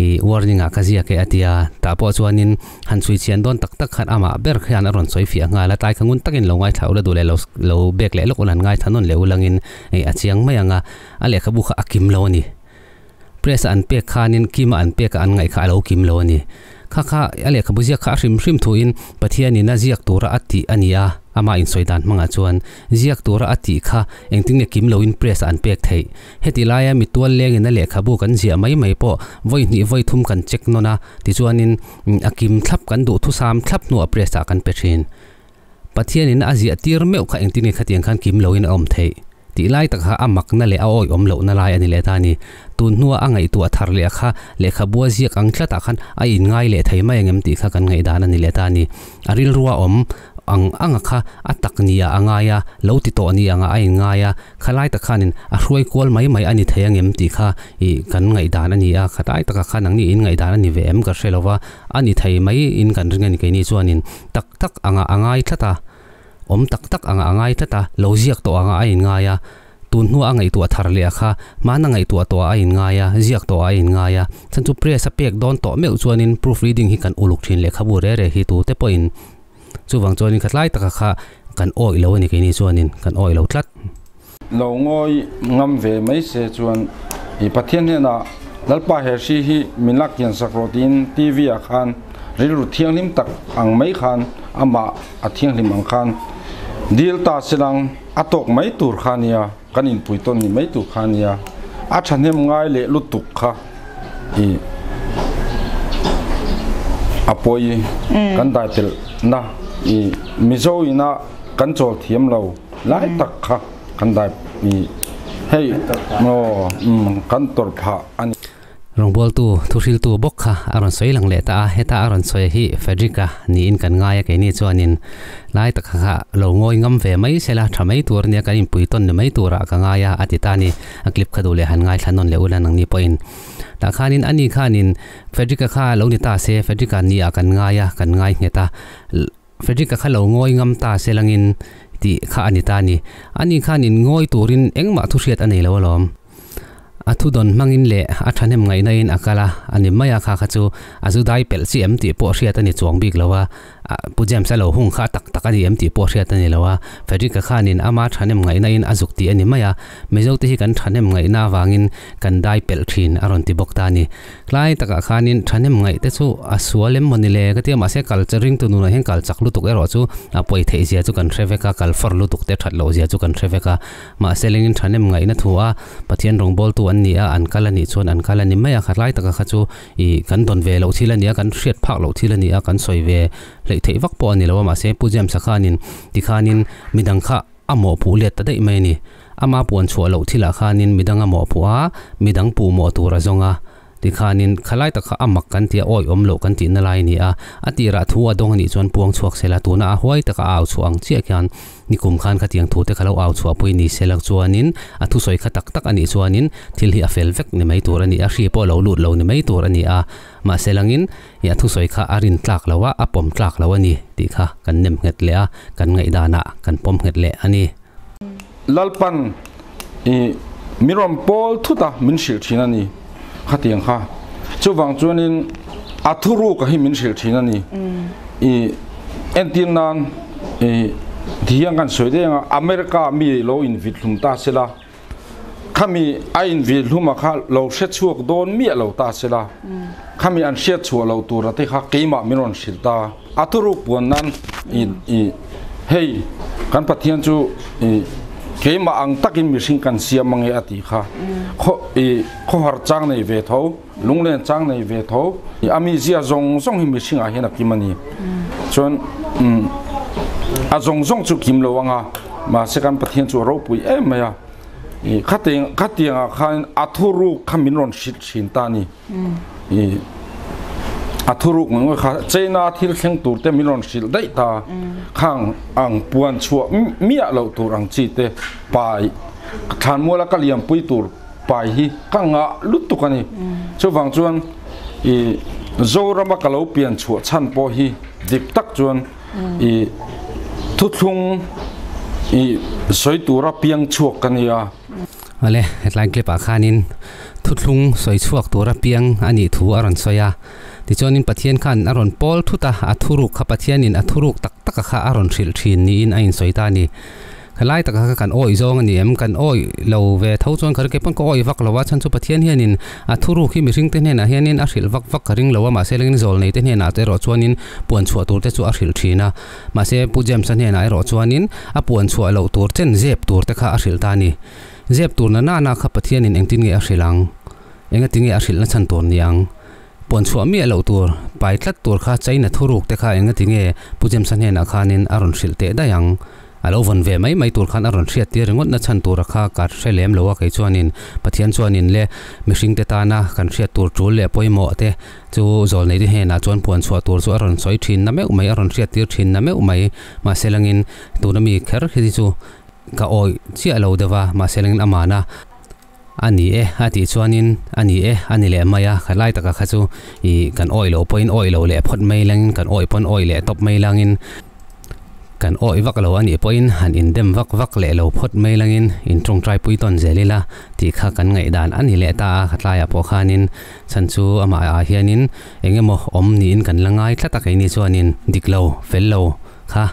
i warning a kazia ke atia ta po chuanin han chui chian don tak tak khan ama ber khian aron soi fi anga la tai khangun takin lo ngai thau la du le lo lo bek le lok ulan ngai thanon le ulangin ei achiang mai anga a le khabu kha akim lo ni press an pe khanin kima an pe ka an ngai kha lo kim lo ni Kha kha a lehkhabu ziak kha a hrim hrim thuin Pathianin a ziak tura a tih a ni a, amah insawi dan hmangah chuan ziak tura a tih kha engtin nge kim loin press ah an pek theih. Heti laia mi tual lengin a lehkhabu kan ziah mai mai pawh vawi hnih vawi thum kan check nawn a, tichuanin a kim thlap kan duh thusam thlap hnuah press ah kan pe thin. Pathianin a ziah tir meuh kha engtin nge khatiang khan kim loin a awm theih tih lai tak kha a makna leh a awihawm lohna lai a ni leh ta a ni. Tun hnua a ngaihtuah thar leh kha lehkhabua ziak ang tlatah khan a inngai leh thei mai angem tih kha kan ngaihdan a ni leh ta a ni. A rilrua awm ang anga kha a tak nia a ngai a, lo ti tawh ni anga a inngai a, kha lai tak khanin a hruai kual mai mai a ni thei angem tih kha ih kan ngaihdan a ni a, kha lai takah khan ang ni in ngaihdan a ni ve em ka hre lo va, a ni thei mai in kan ring a ni keini chuanin tak tak anga a ngai tlat a, awm tak tak anga a ngai tlat a, lo ziak tawh anga a inngai a, tun hnua a ngaihtuah thar leh a kha hmana ngaihtuah tawh ah a inngai a, ziak tawh ah a inngai a, chhan chu press a pek dawn tawh meuh chuanin proof reading hi kan uluk thin lehkhabu re re hi tute pawhin chuvang chuanin khatlai taka kha kan awih lo a ni keini chuanin kan awih lo tlat. Lo ngawi ngam ve mai se chuan i Pathian hnenah Lalpa he hri hi min lak kian sak rawh tiin TV ah khan rilru thianghlim tak ang mai khan amah a thianghlim ang khan dil ta silang a tawk mai tur kha nia kan inpui tawn ni mai tur kha nia a thahnem ngai leh lutuk kha i a pawi kan dai telh na i Mizo ina kan chawl thiam lo lai tak kha kan dai i hei aw kan tawrh phah a ni. Rawngbawltu, thuhriltu bawk kha a rawn sawi lang leh ta a, heta a rawn sawi hi Frederick-a niin kan ngai a, keini chuanin lai taka kha lo ngawi ngam ve mai sela tha mai tur ania kan inpui tawn ni mai turah ka ngai a, a ti ta a ni. A clip kha duh leh han ngaithla nawn leh ula nangni pawhin. Tah khanin ani khanin Frederick-a kha lo ni ta se, Frederick-a nia kan ngai a, kan ngai nghet a. Frederick-a kha lo ngawi ngam ta se langin tih kha a ni ta a ni. Ani khanin ngawi turin engmah thuhriat a nei lo alawm. A thu dawn hmangin leh a thahnem ngaihnain a kal a, a ni mai a, kha kha chu a zu dai pelh chi em tih pawh hriat a ni chuang bik lo a, Pu James a lo hung kha a tak tak a ni em tih pawh hriat a ni lo a, Frederick-a khanin ama thahnem ngaihnain a zuk tih a ni mai a, Mizote hi kan thahnem ngaihna avangin kan dai pelh thin a rawn ti bawk ta a ni. Tlai takah khanin thahnem ngaih te chu a sual em maw ni le ka ti a, mahse kal ring tu nunah hian kal chak lutuk erawh chu a pawi theih zia chu kan hre vek a, kal fawr lutuk te that loh zia chu kan hre vek a, mahse lengin thahnem ngaihna thu a Pathian rawngbawltu an ni a, an kal a nih chuan an kal a ni mai a, khatlai taka kha chu ih kan dawn ve loh thil a ni a, kan hriat phak loh thil a ni a, kan sawi ve hleih theih vak pawh a ni lo a, mahse Pu James-a khanin tikhanin midang kha a mawhpuh let ta daih mai a ni. Ama puan chhuah loh thilah khanin midang a mawhpuh a, midang puh mawh tur a zawng a. Tikhanin khalai tak kha a mak kan tih a, awih awm loh kan tihna lai a ni a. A tirah thu a dawng a nih chuan puang chhuak sela, tuna a huai taka a au chhuah ang chiah khian nikum khan khatiang thute kha lo au chhuahpui ni sela chuanin a thusawi kha tak tak a nih chuanin thil hi a fel vek ni mai tur a ni a, hri pawh lo lut lo ni mai tur a ni a. Mahse langin i a thusawi kha a rin tlak lo a, a pawm tlak lo a ni tih kha kan nem nghet leh a, kan ngaihdanah kan pawm nghet leh a ni. Lalpan i mi rawn pawl thut a min hrilh thin a ni khatiang kha. Chuvang chuanin a thuruk a hi min hrilh thin a ni. I entir nan i tihian kan sawi deng a, America mi lo invit hlum ta sela, khami a invit hlum a kha lo hre chhuak dawn miah lo ta sela, khami an hriat chhuah loh tur a te kha keimah min rawn hrilh ta. A thuruk puan nan i hei kan Pathian chu i keimah ang takin mihring kan siam ange a tih kha khaw i khawhar chang nei ve tho lunglen chang nei ve tho i a mizia zawng zawng hi mihring ah hian a kim a ni chuan a zawng zawng chu kim lo anga mahse kan Pathian chu a ropui em mai a i khatiang khatiang ah khan a thuruk kha min rawn hrilh thin ta a ni. I a thuruk ngawih kha China thil thleng tur te min rawn hrilh daih ta khang ang puan chhuah miah loh tur ang chi te pai thlanmuala ka liampui tur pai hi ka ngah lutuk a ni. Chuvang chuan i Zorama ka lo pian chhuah chhan pawh hi dik tak chuan i thuthlung i sawi tura piang chhuak ka nia. Awle, hetlai clip ah khanin thuthlung sawi chhuak tur apiang a nih thu a rawn sawi a. Tichuanin Pathian khan a rawn pawl thut a, a thuruk kha Pathianin a thuruk tak taka kha a rawn hrilh thin niin a insawi ta a ni. Khalai taka kha kan awih zawng a ni em? Kan awih lo ve tho chuan ka ring kei pawn ka awih vak lo a, chhan chu Pathian hianin a thuruk hi mihring te hnenah hianin a hrilh vak vak ka ring lo a, mahse lengin zawl nei te hnenah te erawh chuanin puan chhuah tur te chu a hrilh thin a, mahse Pu James-a hnenah erawh chuanin a puan chhuah loh tur chen zep tur te kha a hrilh ta a ni. Zep tur na nana kha Pathianin engtin nge a hrilh ang? Engati nge a hrilh na chhan tur ni ang? Puan chhuah miah loh tur, pai tlat tur kha China thuruk te kha engati nge Pu James-a hnenah khanin a rawn hrilh teh daih ang? A lo vawn ve mai mai tur khan a rawn hriat tir ringawt na chhan tura kha ka hre lem lo a kei chuanin Pathian chuanin le mihring te tana kan hriat tur tul leh pawimawh te chu zawlnei te hnenah chuan puan chhuah tur chu a rawn sawi thin na meuh mai a rawn hriat tir thin na meuh mai mahse langin tuna mi kher hi chu ka awih chiah lo deuh a mahse langin amana A ni e, a tih chuanin a ni e, a ni leh mai a, kha lai taka kha chu ih kan awih loh pawhin awih lo leh phawt mai langin kan awih pawn awih leh tawp mai langin kan awih vak lo a nih pawhin han indem vak vak leh lo phawt mai langin in tawngtai pui tawn zel ila tih kha kan ngaihdan a ni leh ta a, kha tlaiah pawh khanin chhan chu amah ah hianin eng emaw awm niin kan la ngai tlat a keini chuanin dik lo fel lo kha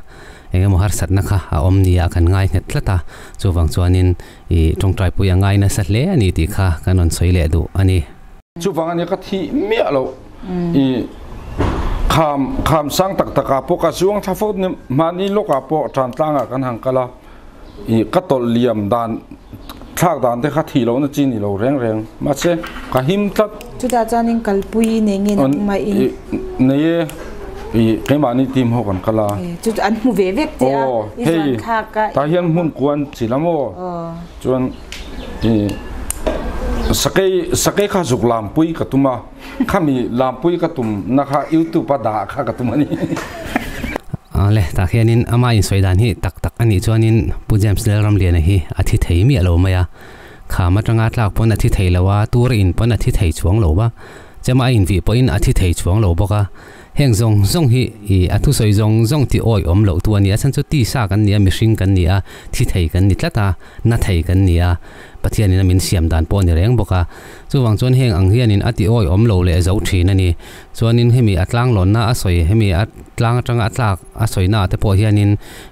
eng emaw harsatna kha a awm nia kan ngai nghet tlat a, chuvang chuanin I tawngtaipui a ngai nasa hle a ni tih kha kan rawn sawi leh duh a ni. Chuvang a nia ka thih miah loh. I kham kham sang tak tak ah pawh ka zuang thla fo ni mahni lawk ah pawh tan tlang ah kan han kal a i ka tawlh liam dan thlak dan te kha thih loh na chi ni lo reng reng mahse ka him tlat. Chutah chuanin kalpui nei nge na awm a in. Nei e. I keimahni team ho kan kal a. Chu chu an hmu ve vek che a, i zuan thlak a. Tah hian hmun kuan chi la maw? Chuan i sakei sakei kha zuk lampui ka tum a, khami lampui ka tum na kha youtube a dah kha ka tum a ni. Le tah hianin ama insawi dan hi tak tak a nih chuanin Pu James Lalramliana hi a thi thei miah lo mai a, kham atanga tlak pawn a thi thei lo a, tur in pawn a thi thei chuang lo va, chema a invih pawhin a thi thei chuang lo bawk a. Heng zawng zawng hi i a thusawi zawng zawng ti awi awm loh tu a ni a, chhan chu tisa kan ni a, mihring kan ni a, thi thei kan ni tlat a, na thei kan ni a, Pathianin a min siam dan pawh a ni reng bawk a. Chuvang chuan heng ang hianin a ti awi awm lo leh zo thin a ni. Chuanin hemi a tlanglawnna a sawi, hemi a tlang atanga a tlak a sawina ah te pawh hianin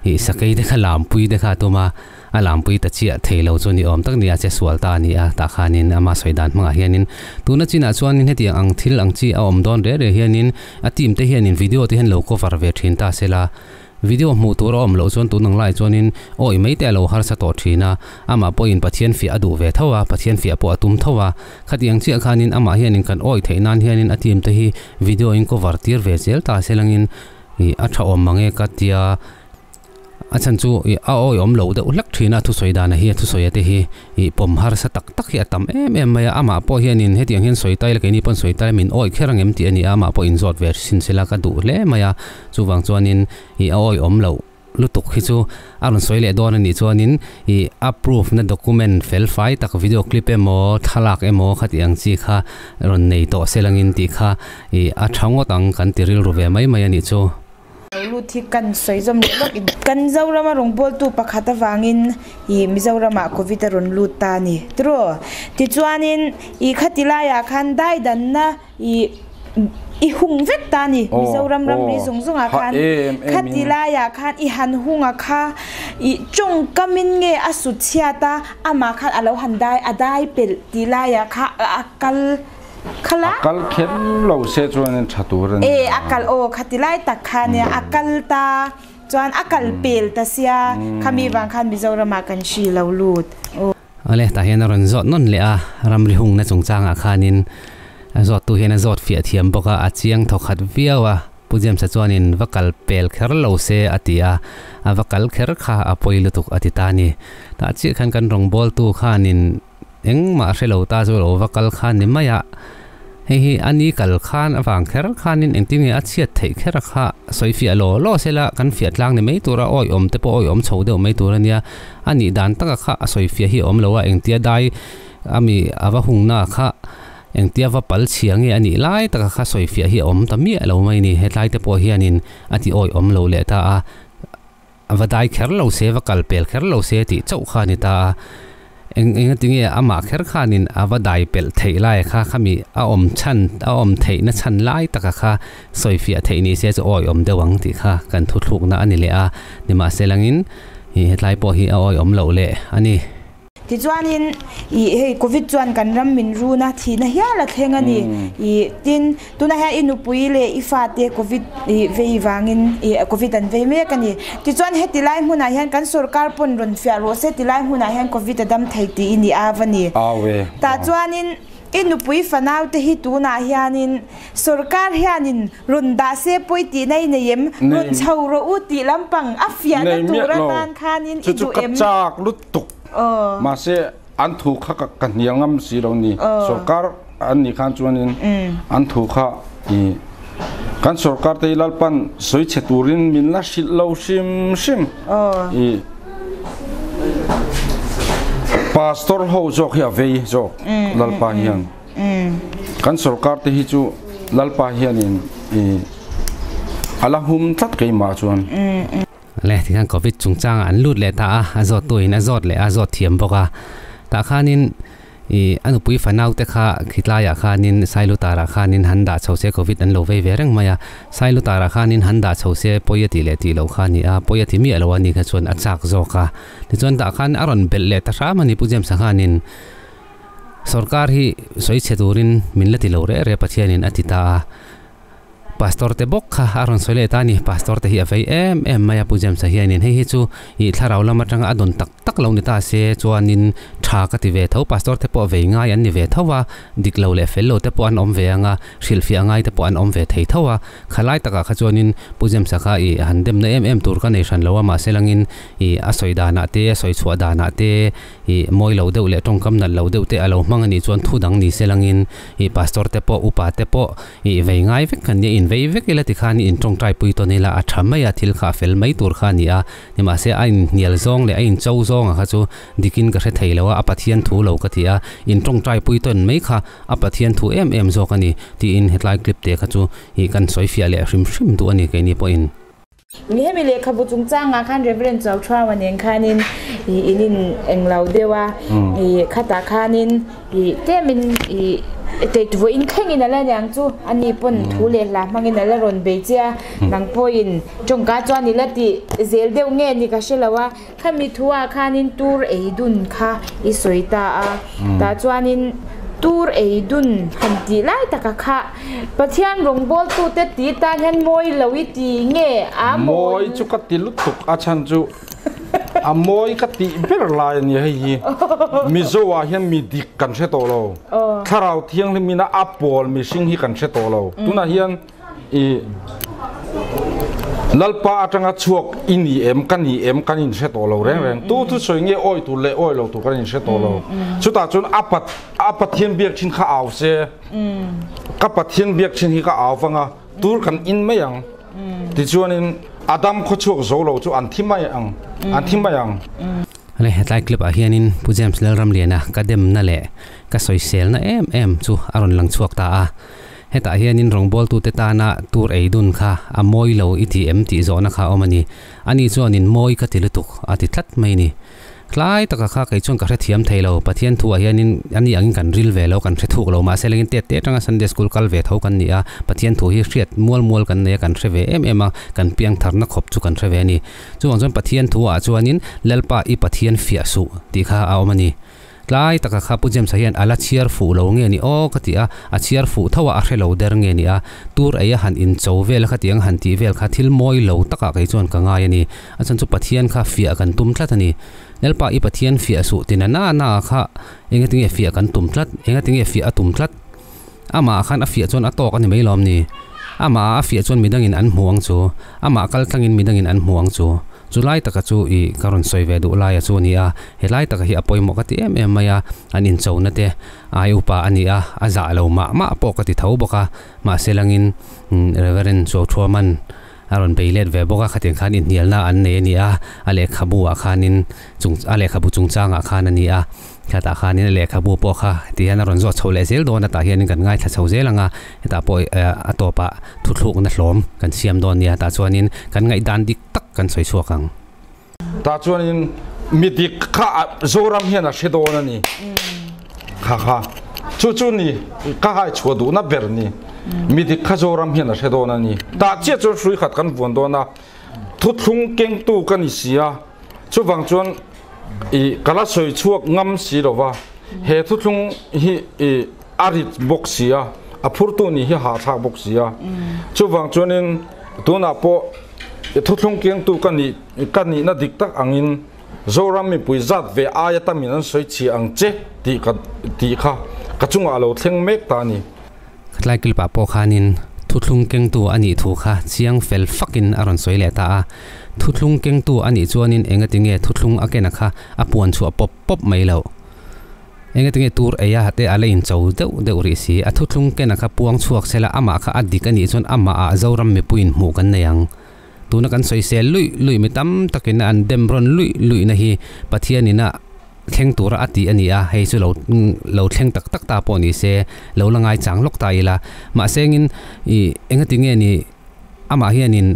i sakei te kha lampui te kha a tum a, A lampui ta chiah thei lo chu ni awm tak ni a che sual ta a ni a, tah khanin ama sawi dan hmangah hianin tuna chinah chuanin hetiang ang thil ang chi a awm dawn reh reh hianin a team te hianin video te hian lo cover ve thin ta sela video hmuh tur a awm loh chuan tun ang laiah chuanin awi mai te a lo harsa tawh thin a, amah pawhin Pathian fiah a duh ve tho a, Pathian fiah pawh a tum tho a, khatiang chiah khanin amah hianin kan awi theih nan hianin a team te hi video in cover tir ve zel ta selangin ih a tha awm mange ka tia. A chhan chu ih a awihawm loh deuh hlek thin a thusawi dana hi a thusawi a te hi ih pawm harsa tak tak hi a tam em em mai a, amah pawh hianin hetiang hian sawi tai la keini pawn sawi tai la min awih kher ang em tih a ni a, amah pawh inzawt ve hrin sela ka duh hle mai a, chuvang chuanin ih a awihawm loh lutuk hi chu a rawn sawi leh dawn a nih chuanin ih a proof na document fel fai tak video clip emaw thlalak emaw khati ang chi kha rawn nei tawh selangin tih kha ih a tha ngawt ang kan ti rilru ve mai mai a nih chu. Lo lut hi kan sawi zawm leh lawk in. Kan Zorama rawngbawltu pakhat avangin ih Mizoramah Covid a rawn lut ta a ni tiraw? Tichuanin ih khati laiah khan daidanna ih i hung vek ta a ni Mizoram ramri zawng zawngah khan. Khati laiah khan i han hunga kha ih tawngkamin nge a sut chhiat a, amah khan a lo han dai a dai pelh tih laiah kha a kal Khala. A kal kher lo se chuan tha tur a ni. E a kal aw khati lai tak kha nia a kal ta chuan a kal pel ta sia khami vang khan Mizoram ah kan hri lo lut aw. Awle tah hian a rawn zawt nawn leh a, ramri hungna chungchangah khanin a zawttu hian a zawt fiah thiam bawk a, a chiang thawkhat viau a, Pu James-a chuanin va kal pel kher lo se a ti a, a va kal kher kha a pawi lutuk a ti ta a ni. Tah chiah khan kan rawngbawltu khanin Engmah a hre lo ta chu lo va kal khan ni mai a, hei hi a ni kal khan avang kher khanin engtin nge a chhiat theih kher a kha sawi fiah law law sela kan fiah tlang ni mai tura awiawm te pawh awiawm chho deuh mai tur a nia, a nih dan taka kha a sawi fiah hi a awm lo a, engtia dai a mi a va hungna kha engtia va pal chhia nge a nih lai taka kha sawi fiah hi a awm ta miah lo mai ni, hetlai te pawh hianin a ti awiawm lo leh ta a. A va dai kher lo se, va kal pel kher lo se tih chauh kha a ni ta a. Eng eng atinge amah kher khanin a va dai pelh theih lai kha khami a awm chhan, a awm theihna chhan lai taka kha sawifiah theih ni se chu awi awm deuh ang tih kha kan thuthlukna a ni leh a. Nimahselangin Hi hetlai pawh hi a awihawm loh leh a ni. Tichuanin, i hei Covid chuan kan ram min run a, thihna hial a thleng a ni. I tin, tunah hian i nupui leh i fate Covid i vei vangin i Covid an vei mek a ni. Tichuan heti lai hmunah hian kan sorkar pawn rawn fiah rawh se ti lai hmunah hian Covid a dam thei tiin i av a ni. Tah chuanin i nupui fanau te hi tunah hianin sorkar hianin rawn dah se pawi tihna i nei em? Rawn chho rawh u tih lampang a fiahna tur atan khanin i duh em? Chu chu ka chak lutuk. Mahse an thu kha ka hnial ngam si lo ni. Sorkar an nih khan chuanin an thu kha i kan sorkar te hi Lalpan sawi chhe turin min la hrilh lo hrim hrim. I pastor ho zawk hi a vei zawk Lalpa hian. Kan sorkar te hi chu Lalpa hianin i a la hum tlat keimah chuan. Le tikhan Covid chungchangah an lut leh ta a, a zawttu in a zawt leh a, a zawt thiam bawk a. Tah khanin ih a nupui fanau te kha khitlaiah khanin Sailutarah khanin han dah chho se Covid an lo vei ve reng mai a. Sailutarah khanin han dah chho se pawi a tih leh tih loh kha a ni a, pawi a ti miah lo a ni kha chuan a chak zawk a. Tichuan tah khan a rawn belh leh ta hram a ni Pu James-a khanin sorkar hi sawi chhe turin min la ti lo reh reh Pathianin a ti ta a. Pastor te bawk kha a rawn sawi leh ta a ni. Pastor te hi a vei em em mai a Pu James-a hianin hei hi chu ih thlarau lam atanga a dawn tak tak lo ni ta se chuanin tha ka ti ve tho. Pastor te pawh vei ngai an ni ve tho a, dik lo leh fel lo te pawh an awm ve ang a, hrilhfiah ngai te pawh an awm ve thei tho a. Khalai takah kha chuanin Pu James-a kha ih han demna em em tur ka nei hran lo a, mahse langin ih a sawi danah te, a sawi chhuah danah te ih mawi lo deuh leh tawngkam nalh lo deuh te a lo hmang a nih chuan thu dang ni se langin ih pastor te pawh upa te pawh ih vei ngai vek kan nia in vei vek ila tikhan in tawngtai pui tawn ila a tha mai a thil kha a fel mai tur kha a ni a nimahse a in hnial zawng leh a in cho zawng a kha chu dikin ka hre thei lo a a Pathian thu lo ka ti a in tawngtai pui tawn mai kha a Pathian thu em em zawk a ni tiin hetlai clip te kha chu ih kan sawi fiah leh hrim hrim duh a ni keini pawhin. Mi hemi lehkhabu chungchangah khan Reverend Chau Thuaua nen khanin ih in in englo deuh a, ih khatah khanin ih tlemin ih teitvawiin thlengin a la niang chu ani pawn thu leh hla hmangin a la rawn bei che a, nang pawhin tawngka chuan i la tih zel deuh nge ni ka hre lo a, Khami thuah khanin tur ei dun kha i sawi ta a, tah chuanin tur ei dun han tih lai taka kha Pathian rawngbawltute tih tan hian mawi lo i ti nge a mawi? Mawi chu ka ti lutuk a chhan chu a mawi ka tih ber lai a nia hei hi Mizo ah hian mi dik kan hre tawh lo, Thlarau Thianghlim ina a pawl mihring hi kan hre tawh lo, tunah hian I Lalpa atanga chhuak i ni em, ka ni em kan inhre tawh lo reng reng. Tu thusawi nge awi tur leh awi lo tur kan inhre tawh lo. Chutah chuan a pat a Pathian biak thin kha au se, ka Pathian biak thin hi ka au vang a, tur kan in mai ang. Tichuanin a dam khaw chhuak zo lo chu an thi mai ang, an thi mai ang. Le hetlai clip ah hianin Pu James Lalramliana ka demna leh ka sawiselna em em chu a rawn lang chhuak ta a. Hetah hianin rawngbawltute tana tur ei dun kha a mawi lo i ti em tih zawhna kha a awm a ni. Ani chuanin mawi ka ti lutuk a ti tlat mai a ni. Tlai taka kha kei chuan ka hrethiam thei lo. Pathian thuah hianin ani angin kan ril ve lo, kan hre thuk lo. Mahse lengin tet te atanga Sunday School kal ve tho kan ni a, Pathian thu hi hriat mual mual kan nei a, kan hre ve em em a, kan piangtharna khawp chu kan hre ve a ni. Chuvang chuan Pathian thuah chuanin Lalpa i Pathian fiah suh tih kha a awm a ni. Tlai taka kha Pu James-a hian a la chhiar fuh lo nge ni aw ka ti a, a chhiar fuh tho a, a hre lo der nge ni a, tur ei a han incho vel a khatiang han tih vel kha thil mawi lo takah kei chuan ka ngai a ni. A chhan chu Pathian kha fiah kan tum tlat a ni. Lalpa i Pathian fiah suh tina na na kha engatinge fiah kan tum tlat, engatinge fiah a tum tlat? Amah khan a fiah chuan a tawk a ni mai lawm ni? Amah a fiah chuan midangin an hmu ang chu, amah kal tlangin midangin an hmu ang chu. Chu lai taka chu i ka rawn sawi ve duh laia chu a ni a, he lai taka hi a pawimawh ka ti em em mai a, an inchona te ai upa a ni a, a zah lo mah mah pawh ka ti tho bawk a, mahse langin Reverend Chuauthuaman a rawn bei let ve bawk a, khatiang khan inhnialna an nei a ni a, a lehkhabu ah khanin chung a lehkhabu chungchangah khan a ni a. Hetah khanin a lehkhabu pawh kha ti hian a rawn zawt chho leh zel dawn a, tah hianin kan ngaithla chho zel ang a, hetah pawh a tawpah thuthlukna hlawm kan siam dawn nia, tah chuanin kan ngaihdan dik tak kan sawi chhuak ang. Tah chuanin mi dik kha Zoram hian a hre dawn a ni. Kha kha chu chu ni ka hai chhuah duhna ber ni. Mi dik kha Zoram hian a hre dawn a ni. Tah chiah chuan hrui khat kan vuan dawn a, thuthlung kengtu ka ni si a. Chu wang chuan i kala soi chuak ngam si lo wa he thu thlung hi i arit bawk sia a phurtu ni hi ha thak bawk sia chu wang chuanin tuna po thu thlung keng tu kan ni kan ni na dik tak angin Zoram mi pui zat ve aia tamin an soi chi ang che ti ka ti kha ka chunga lo thleng mek ta ni. Khatlai kilpa pawh khanin thuthlung kengtu a nih thu kha chiang fel fakin a rawn sawi leh ta a. Thuthlung kengtu a nih chuanin engatinge thuthlung a kena kha a puan chhuah pawp pawp mai loh. Engatinge tur eia te a la incho deuh deuh rih si. A thuthlung kena kha puang chhuak sela amah kha a dik a nih chuan amah ah Zoram mipuiin hmuh kan nei ang. Tuna kan sawisel luih luih mi tam takin an dem rawn luih luihna hi Pathianin a thleng tura a tih a ni a, hei chu lo lo thleng tak tak ta pawh ni se, lo la ngaichang lawk ta ila. Mahse engin ih engati nge ni amah hianin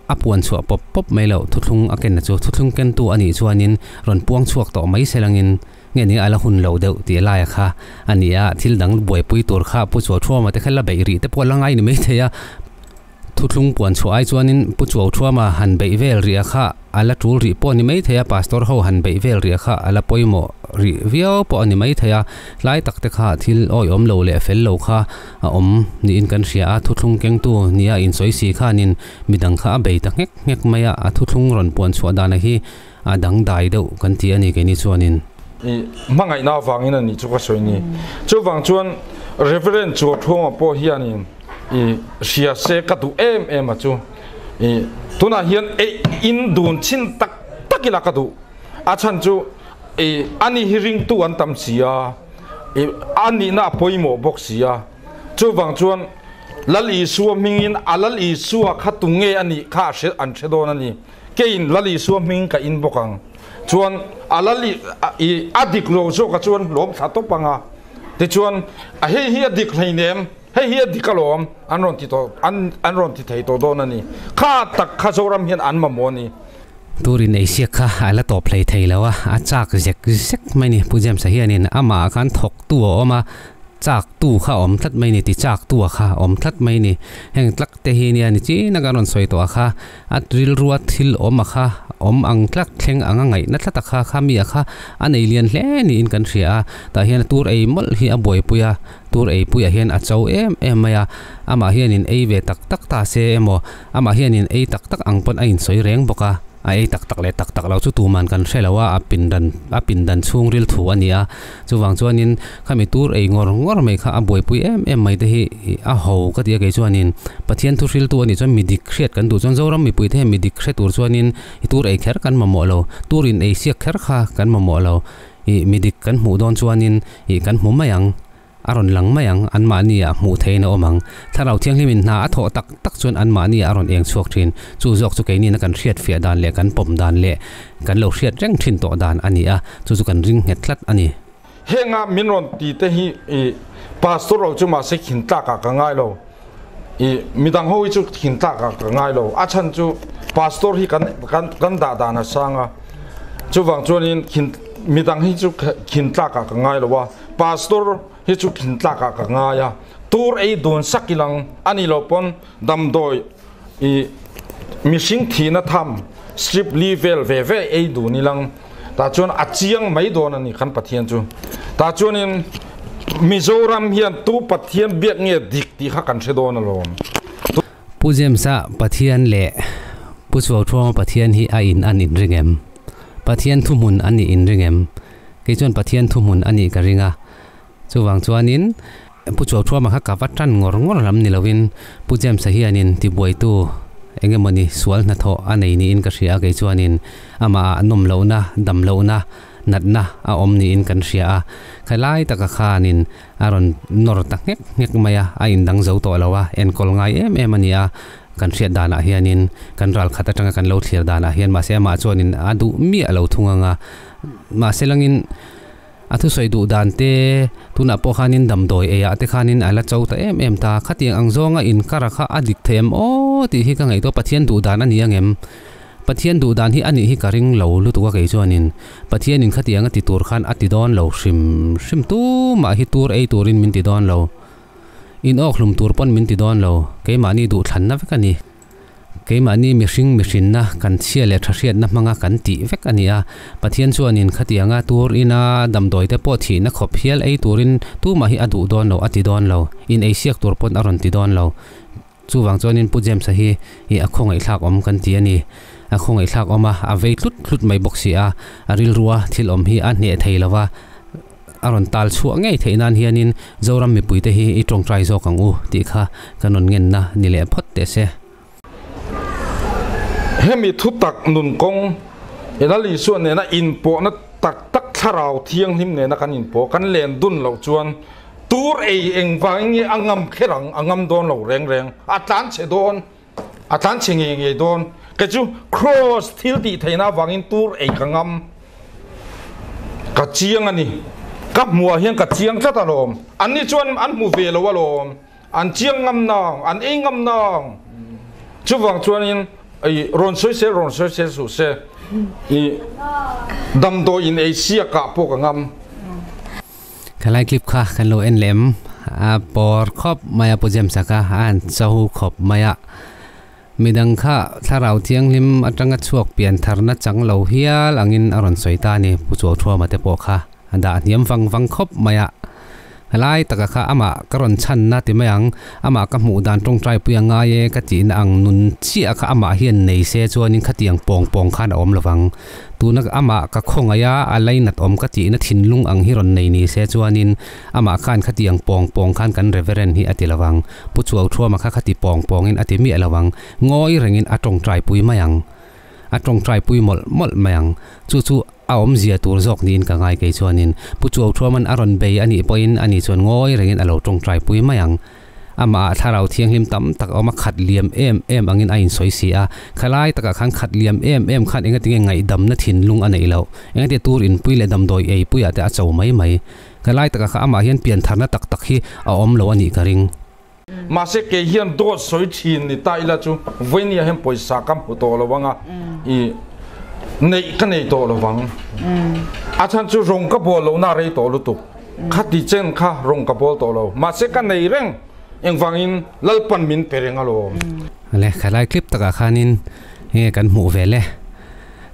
a puan chhuah pawp pawp mai loh thuthlung a kenna chu thuthlung kentu a nih chuanin rawn puang chhuak tawh mai se langin nge ni a la hun lo deuh tih laia kha a ni a, thil dang buaipui tur kha Pu Chuauṭhuama te kha la beih rih te pawh la ngai ni maithei a. Thuthlung puan chhuah ai chuanin Pu Chuauṭhuama han beih vel rih a kha a la ṭul rih pawh a ni maithei a, Pastor ho han beih vel rih a kha a la pawimawh rih viau pawh a ni maithei a, hlai tak te kha thil awihawm lo leh fel lo kha a awm niin kan hria a, thuthlung kengtu nia insawi si khanin midang kha a bei ta nghek nghek mai a, a thuthlung rawn puan chhuah dana hi a dangdai deuh kan ti a ni keini chuanin. I hmangaihna avangin a nih chu ka sawi ni. Chuvang chuan Reverend Chuauṭhuama pawh hianin i hria se ka duh em em a chu i tunah hian ei in dun chin tak tak ila ka duh a chhan chu i ani hi ringtu an tam si a i a nihna a pawimawh bawk si a chuvang chuan Lal Isua hmingin a Lal Isua kha tu nge a nih kha a hre an hre dawn a ni keiin Lal Isua hming ka in bawk ang chuan a Lal i a dik lo zawk a chuan hlawm thla tawp ang a tichuan a hei hi a dik hleinem Hei hi a dik alawm, an rawn ti tawh, an an rawn ti thei tawh dawn a ni. Kha tak kha Zoram hian an mamawh a ni. Turin eisiak kha a la tawp hlei thei lo a, a chak zek zek mai ni. Pu James-a hianin amah ah khan thawktu a awm a, chaktu kha a awm tlat mai ni, ti chaktu a kha a awm tlat mai ni. Heng tlak te hi nia ni chin a kan rawn sawi tawh a kha, a rilrua thil awm a kha awm ang tlak thleng anga ngaihna tlat a kha, kha mi a kha a nei lian hle niin kan hria a. Tah hian a tur ei mawlh hi a buaipui a. Tur eipuiah hian a cho em em mai a, amah hianin ei ve tak tak ta se emaw, amah hianin ei tak tak ang pawn a insawi reng bawk a, a ei tak tak leh tak tak lo chu tuman kan hre lo a, a pindan a pindan chhungril thu a ni a, chuvang chuanin khami tur ei ngawr ngawr mai kha a buaipui em em mai te hi a ho ka ti a kei chuanin Pathian thu hriltu a nih chuan mi dik hriat kan duh chuan Zoram mipui te hian mi dik hre tur chuanin i tur ei kher kan mamawh lo, tur in ei siak kher kha kan mamawh lo. Ih, mi dik kan hmuh dawn chuanin ih kan hmu mai ang, a rawn lang mai ang, anmahni ah hmuh theihin a awm ang. Thlarau Thianghlimin hna a thawh tak tak chuan anmahni ah a rawn eng chhuak thin. Chu zawk chu keinina kan hriat fiah dan leh kan pawm dan leh kan lo hriat reng thin tawh dan a ni a, chu chu kan ring nghet tlat a ni. Henga min rawn ti te hi ih pastor lo chu mahse khin tlak ah ka ngai lo. Ih midang ho hi chu khin tlak ah ka ngai lo. A chhan chu pastor hi kan kan kan dah dan a sang a. Chuvang chuanin khin midang hi chu khin tlak ah ka ngai lo a. Pastor hi chu khin tlak ah ka ngai a. Tur ei dun sak ilang a ni lo pawn damdawi ih mihring thihna tham strip li vel ve ve ei dun ilang tah chuan a chiang mai dawn a ni kan Pathian chu. Tah chuanin Mizoram hian tu Pathian biak nge dik tih kha kan hre dawn alawm. Pu James-a Pathian leh Pu Chuauṭhuama Pathian hi a in an inring em? Pathian thuhmun a nih inring em? Kei chuan Pathian thuhmun a nih ka ring a. Chuvang chuanin Pu Chuauṭhuama kha ka va ṭan ngawr ngawr lam ni lovin Pu James-a hianin tibuaitu eng emawni sual hnathawh a nei niin ka hria a, kei chuanin amah ah nawm lohna, dam lohna, natna a awm niin kan hria a. Khailai taka khanin a rawn nawr ta nghek nghek mai a, a indang zo tawh lo a, enkawl ngai em em a ni a, kan hriat danah hianin kan ral khat atanga kan lo thlir danah hian mahse amah chuanin a duh miah lo thung ang a, mahse langin a thusawi duh dan te tunah pawh khanin damdawi eiah te khanin a la cho ta em em ta, khatiang ang zawnga inkar a kha a dik thei em aw tih hi ka ngaihtuah Pathian duh dan a ni ang em? Pathian duh dan hi a nih hi ka ring lo lutuk a kei chuanin Pathianin khatiang a ti tur khan a ti dawn lo hrim hrim tumah hi tur ei turin min ti dawn lo in awk hlum tur pawn min ti dawn lo keimahni duh thlanna vek a ni. Keimahni mihring mihrinna kan chhia leh tha hriatna hmanga kan tih vek a ni a. Pathian chuanin khatianga tur ina damdawi te pawh thihna khawp hial ei turin tumah hi a duh dawn lo a ti dawn lo. In ei siak tur pawn a rawn ti dawn lo. Chuvang chuanin Pu James-a hi i a khawngaihthlak awm kan ti a ni. A khawngaihthlak awm a, a vei tlut tlut mai bawk si a. A rilrua thil awm hi a hneh thei lo va, a rawn tal chhuah ngei theih nan hianin Zoram mipuite hi i tawngtai zawk ang u tih kha kan rawn ngenna ni leh phawt teh se. Hemi thutak nun kawng ena Isua nena inpawhna tak tak Thlarau Thianghlim nena kan inpawh kan len dun loh chuan tur ei engvangin nge a ngam kher ang, a ngam dawn lo reng reng, a tlan chhe dawn, a tlan chhe ngei ngei dawn. Kei chu Kraws thil tih theihna avangin tur ei ka ngam, ka chiang a ni. Ka hmuh ah hian ka chiang tlat alawm, anni chuan an hmu ve lo alawm. An chiang ngam nang, an ei ngam nang. Chuvang chuanin i rawn sawi sel rawn sawi sel suh se. I damdawi in ei siak ah pawh ka ngam. Khalai clip kha kan lo en lem a pawr khawp mai a Pu James a kha a han cho khawp mai a. Midang kha thlarau thianghlim atanga chhuak pian tharna chang lo hial angin a rawn sawi ta a ni, Pu Chuauthuama te pawh kha a dah hniam vang vang khawp mai a. Helai taka kha amah ka rawn chhanna ti mai ang, amah ka hmuh dan tawngtai pui a ngai e ka tihna ang nun chiah kha amah hian nei se chuanin khatiang pawng pawng khan a awm lovang. Tuna amah ka khawngaih a, a lainat awm ka tihna thinlung ang hi rawn nei ni se chuanin amah khan khatiang pawng pawng khan kan Reverend hi a ti lovang. Pu Chuauthuama kha khati pawng pawngin a ti miah lovang, ngawi rengin a tawngtai pui mai ang. A tawngtai pui mawlh mawlh mai ang. Chu chu a awmzia tur zawk niin ka ngai kei chuanin. Pu Chuauthuaman a rawn bei a nih pawhin ani chuan ngawi rengin a lo tawngtai pui mai ang. Amah ah thlarau thianghlim tam tak a awm a, khat liam em em angin a insawi si a. Khalai takah khan khat liam em em khan engatinge ngaihdamna thinlung a neih loh? Engati tur inpui leh damdawi eipuiah te a cho mai mai? Khalai takah kha amah hian piantharna tak tak hi a awm lo a nih ka ring. Mahse kei hian dawt sawi thin ni ta ila chu vawinia hian pawisa ka hmu tawh lo anga i neih ka nei tawh lo vang. A chhan chu rawng ka bawl lohna a rei tawh lutuk. Khati chen kha rawng ka bawl tawh lo. Mahse ka nei reng engvangin Lalpan min pe reng alawm. Le khalai clip takah khanin nge kan hmuh ve le.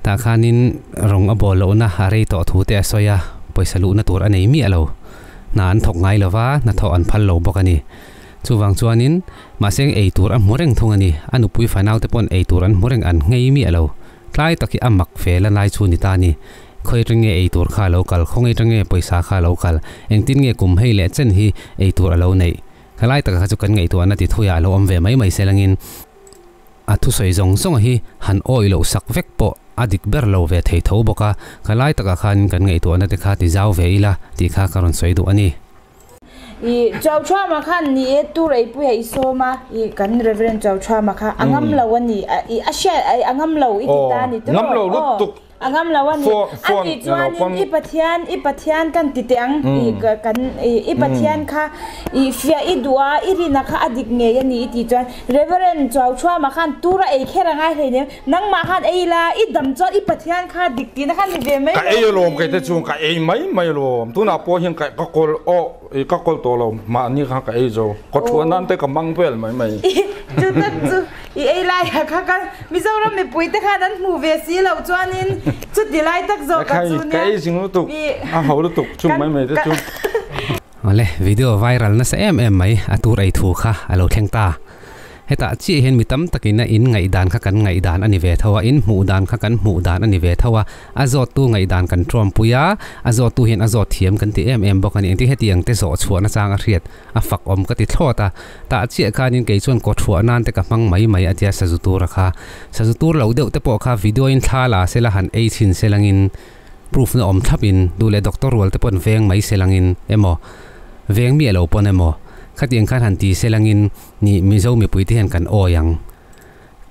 Tah khanin rawng a bawl lohna a rei tawh thu te a sawi a, pawisa luhna tur a nei miah lo. Hna an thawk ngai lo va, hnathawh an phal lo bawk a ni. Chuvang chuanin mahse ei tur a hmu reng thung a ni. A nupui fanau te pawn ei tur an hmu reng an nghei miah lo. Tlai tak hi a mak fel a lai chu ni ta a ni. Khawi atang nge ei tur kha a lo kal, khawngaih atang nge pawisa kha a lo kal, engtin nge kum hei leh chen hi ei tur a lo neih. Khalai taka kha chu kan ngaihtuahna ti thuiah a lo awm ve mai mai selangin a thusawi zawng zawng hi han awih loh sak vek pawh a dik ber lo ve thei tho bawk a, khalai takah khan kan ngaihtuahna te kha ti zau ve ila tih kha ka rawn sawi duh a ni. I Chauthama khan ni e tur eipuia i sawm a, i kan Reverend Chauthama kha a ngam lo a ni, i a hriat a ngam lo i ti ta a ni tiraw? Ngam lo lutuk. A ngam lo a ni. A nih chuanin i Pathian, i Pathian kan ti teh ang, i kan i Pathian kha i fiah i duh a, i rina kha a dik ngei a ni i tih chuan Reverend Chuauchhuama khan tura ei kher a ngai hleinem, nangmah khan ei la, i dam chuan i Pathian kha dik tihna khan ni ve mai lo. Ka ei alawm kei te chuan ka ei mai mai alawm, tunah pawh hian ka kawl aw ka kawl tawh lo, mahni kha ka ei zo, kawthuah nan te ka mang vel mai mai. Chu tak chu i ei lai ah kha ka Mizoram mipui te khan an hmuh ve si loh chuanin chuti lai tak zawk ah chu nia. Ka ei zing lutuk, a ho lutuk chung mai mai te chu. Awle, video viral nasa em em mai, a tur ei thu kha a lo thleng ta. Hetah chiah hian mi tam takin a in ngaihdan kha kan ngaihdan a ni ve tho a, in hmuh dan kha kan hmuh dan a ni ve tho a, a zawttu ngaihdan kan tawmpui a, a zawttu hian a zawt thiam kan ti em em bawk a ni. Engtin hetiang te zawh chhuah nachang a hriat a fak awm ka ti thlawt a, tah chiah khanin kei chuan kawthuah nan te ka hmang mai mai a tia sazu tur a kha. Sazu tur lo deuh te pawh kha video in thla la sela han ei chhin selangin proof na awm thlap in duh leh doctor rual te pawn veng mai selangin emaw veng miah lo pawn emaw khatiang khan han ti selangin ni Mizo mipui te hian kan awi ang.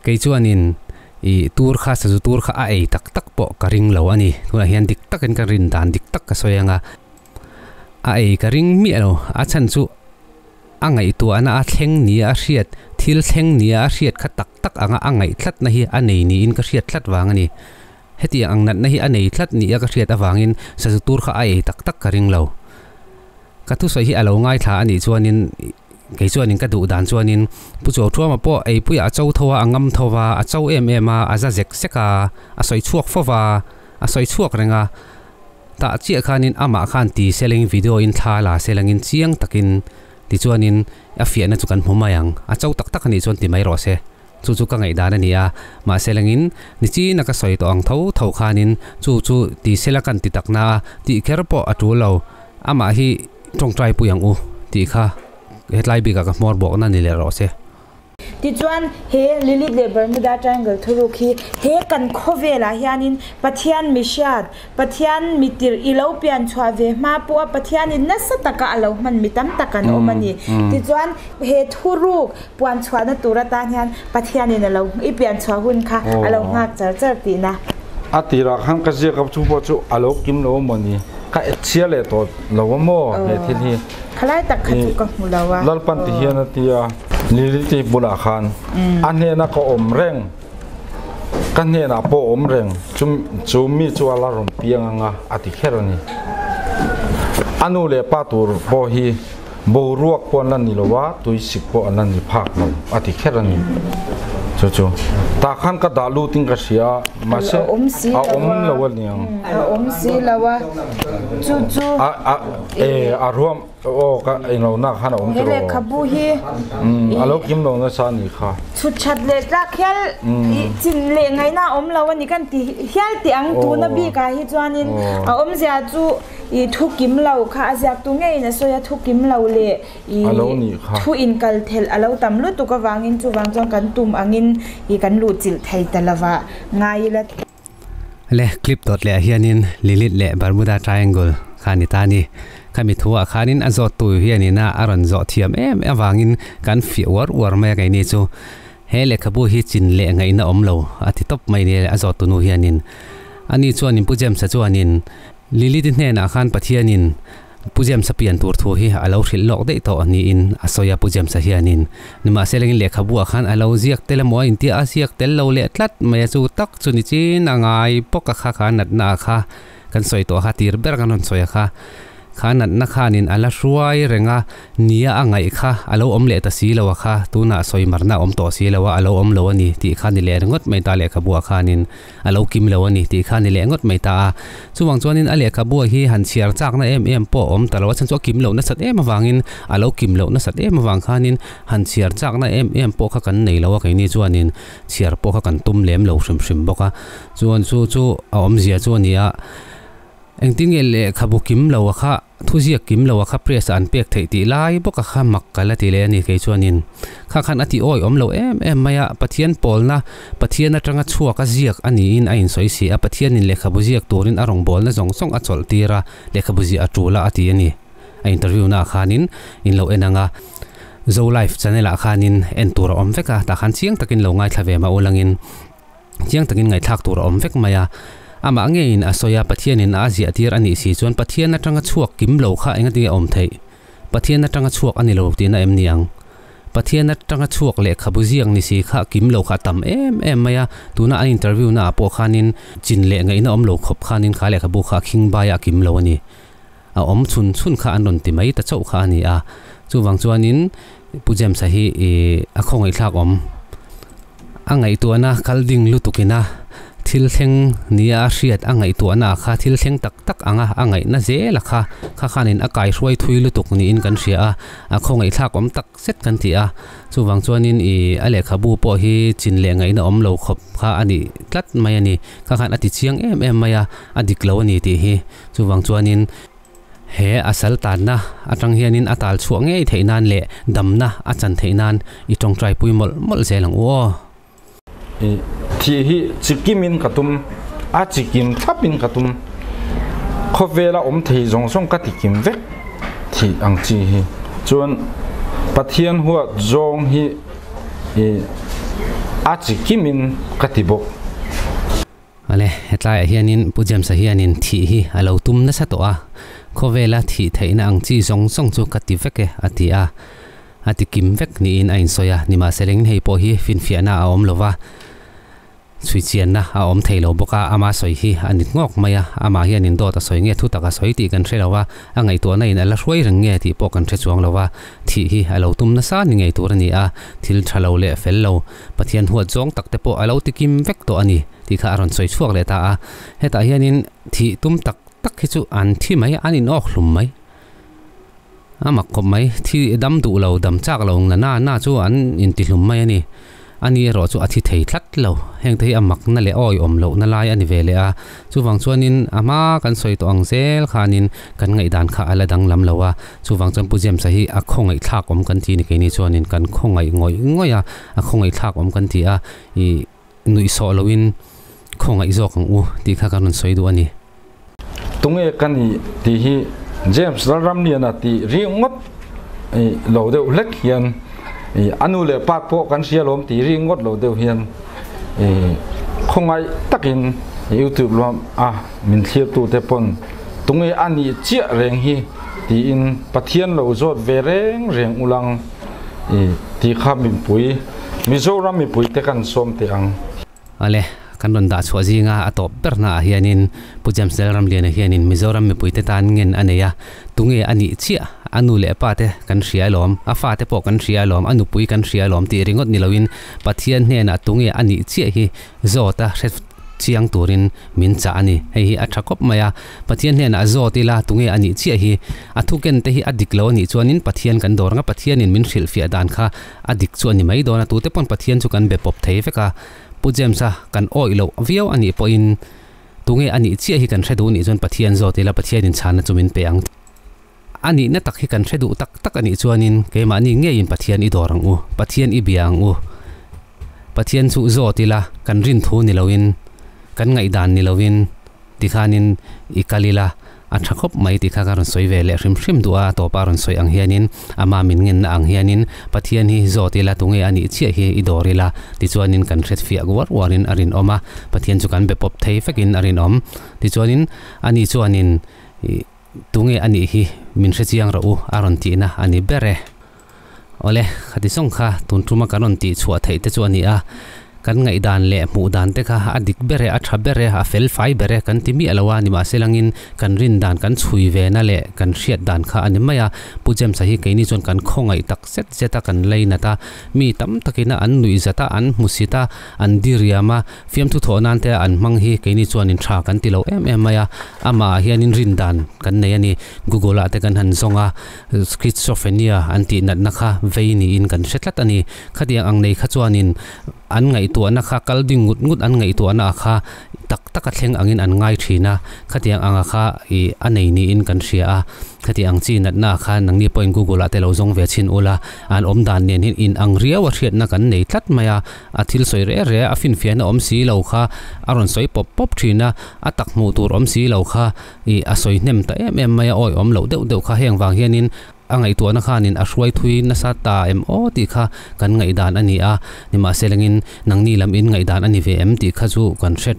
Kei chuanin i tur kha sazu tur kha a ei tak tak pawh ka ring lo a ni. Tunah hian dik takin ka rin dan dik tak ka sawi ang a. A ei ka ring miah lo, a chhan chu a ngaihtuahna a thleng nia a hriat, thil thleng nia a hriat kha tak tak anga a ngaih tlatna hi a nei niin ka hriat tlat vang a ni. Hetiang ang natna hi a nei tlat nia ka hriat avangin sazu tur kha a ei tak tak ka ring lo. Ka thusawi hi a lo ngaithla a nih chuanin. Kei chuanin ka duh dan chuanin Pu Chuauṭhuama pawh eipuiah a cho tho a, a ngam tho va, a cho em em a, a za zek zek a, a sawi chhuak fo va, a sawi chhuak reng a. Tah chiah khanin amah khan ti seleng video in thla la selengin chiang takin tichuanin a fiahna chu kan hmu mai ang. A cho tak tak a nih chuan ti mai rawh se. Chu chu ka ngaihdan a ni a, mahse lengin nichina ka sawi tawh ang tho tho khanin chu chu ti sela kan ti takna a, tih kher pawh a tul lo. Amah hi tawngtai pui ang u tih kha hetlai bikah ka hmawr bawkna ni leh rawh se. Tichuan, he Lilith leh Bermuda Triangle thuruk hi he kan khawvelah hianin Pathian mi hriat, Pathian mi tirh i lo pian chhuah ve hma pawha Pathianin nasa taka a lo hman mi tam tak an awm a ni. Tichuan, he thuruk puan chhuahna tur atan hian Pathianin a lo i pian chhuah hun kha a lo nghak char char tihna. A tirah khan ka ziak a chu pawh chu a lo kim lo a maw ni? Ka chhia leh tawh lo a maw he thil hi? Khalai tak kha chu ka hmu lo a. Lalpan ti hian a ti a, Lilith-i bulah khan a hnena ka awm reng, ka hnenah pawh awm reng, chu mi chu a la rawn piang anga a ti kher a ni. A nu leh pa tur pawh hi boruak pawh an la ni lo a, tuisik pawh an la ni phak lo a ti kher a ni. Chu chu tah khan ka dah lut in ka hria a, mahse a awm lo a niang. A awm si lo a, chu chu. E a ruam aw ka englo na khan a awm tawh. He lehkhabu hi a lo kim lo nasa a nih kha. Chhut that leh tlak hial i chin leh ngaihna a awm lo a ni kan ti hial tih ang tuna bikah hi chuanin a awmzia chu i thu kim lo kha a ziaktu ngeiin a sawi a, thu kim lo leh i thu inkal thelh a lo tam lutuk avangin chuvang chuan kan tum angin i kan luhchilh thei ta lova ngai ila. Le clip dawt leh ah hianin Lilith leh Bermuda Triangle kha a ni ta a ni. Khami thu ah khanin a zawt tu hianin a rawn zawh thiam em avangin kan fiah uar uar mai a keini chu. He lehkhabu hi chin leh ngaihna awm lo a ti tawp mai ni a zawt tunu hianin. Ani chuanin Pu James-a chuanin Lilith-i hnenah khan Pathianin Pu James-a pian tur thu hi a lo hrilh lawk daih tawh niin a sawi a Pu James-a hianin. Nimahsela lehkhabu-ah khan a lo ziak tel emaw a intia a ziak tel lo leh tlat mai a chu tak chu ni chin a ngai bawk a kha kha natna a kha kan sawi tawh kha tir ber kan rawn sawi a kha. Kha natna khanin a la hruai reng a, nia a ngaih kha a lo awm leh ta si lo a kha, tunah sawi marna a awm tawh si lo a, a lo awm lo a ni tih kha ni leh ringawt mai ta lehkhabuah khanin a lo kim lo a ni tih kha ni leh ngawt mai ta a. Chuvang chuanin a lehkhabu hi han chhiar chakna em em pawh a awm ta lo a, chhan chu a kim loh nasat em avangin a lo kim loh nasat em avang khanin han chhiar chakna em em pawh kha kan nei lo a, keini chuanin chhiar pawh kha kan tum lem lo hrim hrim bawk a. Chuan chu chu a awmzia chu a ni a. Engtin nge lehkhabu kim lo a kha, thuziak kim lo a kha press ah an pek theih tih lai bawk a kha mak ka la ti leh a ni kei chuanin. Kha khan a ti awi awm lo em em mai a, Pathian pawlna, Pathian atanga chhuak a ziak a niin a insawi si a, Pathianin lehkhabu ziak turin a rawngbawlna zawng zawng a chawlh tir a, lehkhabu ziah a tul a a ti a ni. A interview na ah khanin in lo en ang a, Zo Life channel ah khanin en tur a awm vek a, tah khan chiang takin lo ngaithla ve mah ulangin. Chiang takin ngaihthlak tur a awm vek mai a. Amah ngeiin a sawi a, Pathianin a ziah tir a nih si chuan Pathian atanga chhuak kim lo kha enga tinge awm theih? Pathian atanga chhuak a ni lo tihna em ni ang? Pathian atanga chhuak lehkhabu ziak ni si kha kim lo kha a tam em em mai a, tuna an interview naah pawh khanin chin leh ngaihna awm lo khawp khanin kha lehkhabu kha a khing baia a kim lo a ni. A awm chhun chhun kha an rawn ti mai ta chauh kha a ni a. Chuvang chuanin Pu James-a hi a khawngaihthlak awm. A ngaihtuahna kal ding lutukina thil thleng nia a hriat a ngaihtuahna kha thil thleng tak tak anga a ngaihna zela kha kha khanin a kaihruai thui lutuk niin kan hria a, a khawngaihthlak awm tak zet kan ti a. Chuvang chuanin ih a lehkhabu pawh hi chin leh ngaihna awm lo khawp kha a ni tlat mai a ni. Kha khan a ti chiang em em mai a, a dik lo a ni tih hi. Chuvang chuanin he a sal tanna atang hianin a tal chhuah ngei theih nan leh damna a chan theih nan i tawngtai pui mawlh mawlh zel ang u aw. I thih hi chikimin ka tum, a chikim thlapin ka tum. Khawvela awm thei zawng zawng ka tikim vek thih ang chi hi. Chuan Pathian huat zawng hi i a chikimin ka ti bawk. Ale, hetlaiah hianin Pu James-a hianin thih hi a lo tum nasa tawh a, khawvela thih theihna ang chi zawng zawng chu ka ti vek e, a ti a. A ti kim vek niin a insawi a, nimahsela hei pawh hi finfiahna a awm lo va. Chhui chianna a awm thei lo bawk a, ama sawi hi a ni ngawk mai a, amah hianin dawt a sawi nge thu tak a sawi tih kan hre lo a, a ngaihtuahna in a la hruai reng nge tih pawh kan hre chuang lo a, thih hi a lo tum nasa ni ngei tur a ni a, thil tha lo leh fel lo, Pathian huat zawng tak te pawh a lo ti kim vek tawh a ni tih kha a rawn sawi chhuak leh ta a, hetah hianin thih tum tak tak hi chu an thi mai, an inawk hlum mai, a mak khawp mai, thi dam duh lo, dam chak lo na na na chu an intihlum mai a ni. Ani erawh chu a thi thei tlat lo. Hengte hi a makna leh awiawm lohna lai a ni ve leh a. Chuvang chuanin a hma kan sawi tawh ang zel khanin kan ngaihdan kha a la danglam lo a. Chuvang chuan Pu James-a hi a khawngaihthlak awm kan ti ni keini chuanin kan khawngaih ngawih ngawih a, a khawngaihthlak awm kan ti a, ih nuihsawh loin khawngaih zawk ang u tih kha kan rawn sawi duh a ni. Tunge ka nih tih hi James Lalramliana tih ringawt lo deuh hlek hian a nu leh pa pawh kan hria lawm tih ringawt lo deuh hian khawngaih takin YouTube lam a min thlirtute pawn tunge a nih chiah reng hi tiin Pathian lo zawt ve reng reng ulang tih kha mipui Mizoram mipuite kan sawm teh ang. Awle, kan rawn dah chhuah zinga a tawp ber hnaah hianin Pu James Lalramliana hianin Mizoram mipuite tan ngen a nei a, tunge a nih chiah, a nu leh pa te kan hria alawm, a fate pawh kan hria alawm, a nupui kan hria alawm tih ringawt ni loin Pathian hnenah tunge a nih chiah hi zawt a hre chiang turin min chah a ni. Hei hi a tha khawp mai a, Pathian hnenah zawt ila tunge a nih chiah hi, a thuken te hi a dik lo a nih chuanin Pathian kan dawr ang a, Pathianin min hrilhfiah dan kha a dik chu a ni mai dawn a, tute pawn Pathian chu kan be pawp thei vek a, Pu James-a kan awih loh viau a nih pawhin tunge a nih chiah hi kan hre duh nih chuan Pathian zawt ila Pathianin chhanna chu min pe ang. A nihna tak hi kan hre duh tak tak a nih chuanin keimahni ngeiin Pathian i dawr ang u, Pathian i bia ang u. Pathian chu zawt ila kan rin thu ni loin, kan ngaihdan ni loin Tikhanin i kal ila, a tha khawp mai tih kha ka rawn sawi ve leh hrim hrim duh a, a tawpa rawn sawi ang hianin, ama min ngenna ang hianin Pathian hi zawt ila tunge a nih chiah hi i dawr ila, tichuanin kan hret fiah uar uarin a rinawm a, Pathian chu kan be pawp thei vekin a rinawm. Tichuanin ani chuanin tunge a nih hi min hre chiang rawh u a rawn tihna a ni ber e. Awle, khati zawng kha tun tuma kan rawn tih chhuah theih te chu a ni a, kan ngaihdan leh hmuh dan te kha a dik ber e, a tha ber e, a fel fai ber e kan ti miah lo a, nimahselangin kan rin dan kan chhui ve na leh kan hriat dan kha a ni mai a. Pu James-a hi keini chuan kan khawngaih tak zet zet a, kan leinat a, mi tam takin a an nuih zat a, an hmusit a, an diriam a, Fiamthu thawh nan te an hmang hi keini chuanin tha kan ti lo em em mai a, amah ah hianin rin dan kan nei a ni. Google ah te kan han zawng a, Schizophrenia an tih natna kha vei niin kan hre tlat a ni. Khatiang ang nei kha chuanin an ngaihtuahna kha kal ding ngut ngut an ngaihtuahna ah kha tak tak a thleng angin an ngai thin a, khatiang anga kha ih a nei niin kan hria a. Khatiang ang chi natna ah kha nangni pawhin Google ah te lo zawng ve chhin ula, an awm dan nen hian in ang riau a hriatna kan nei tlat mai a. A thil sawi reh reh a finfiahna awm si lo kha a rawn sawi pawp pawp thin a, a tak hmuh tur awm si lo kha ih a sawi hnem ta em em mai a, awi awm loh deuh deuh kha heng vang hianin a ngaihtuahna khanin a hruai thui nasa ta em aw tih kha kan ngaihdan a ni a, nimahselangin nangni lam in ngaihdan a ni ve em tih kha chu kan hre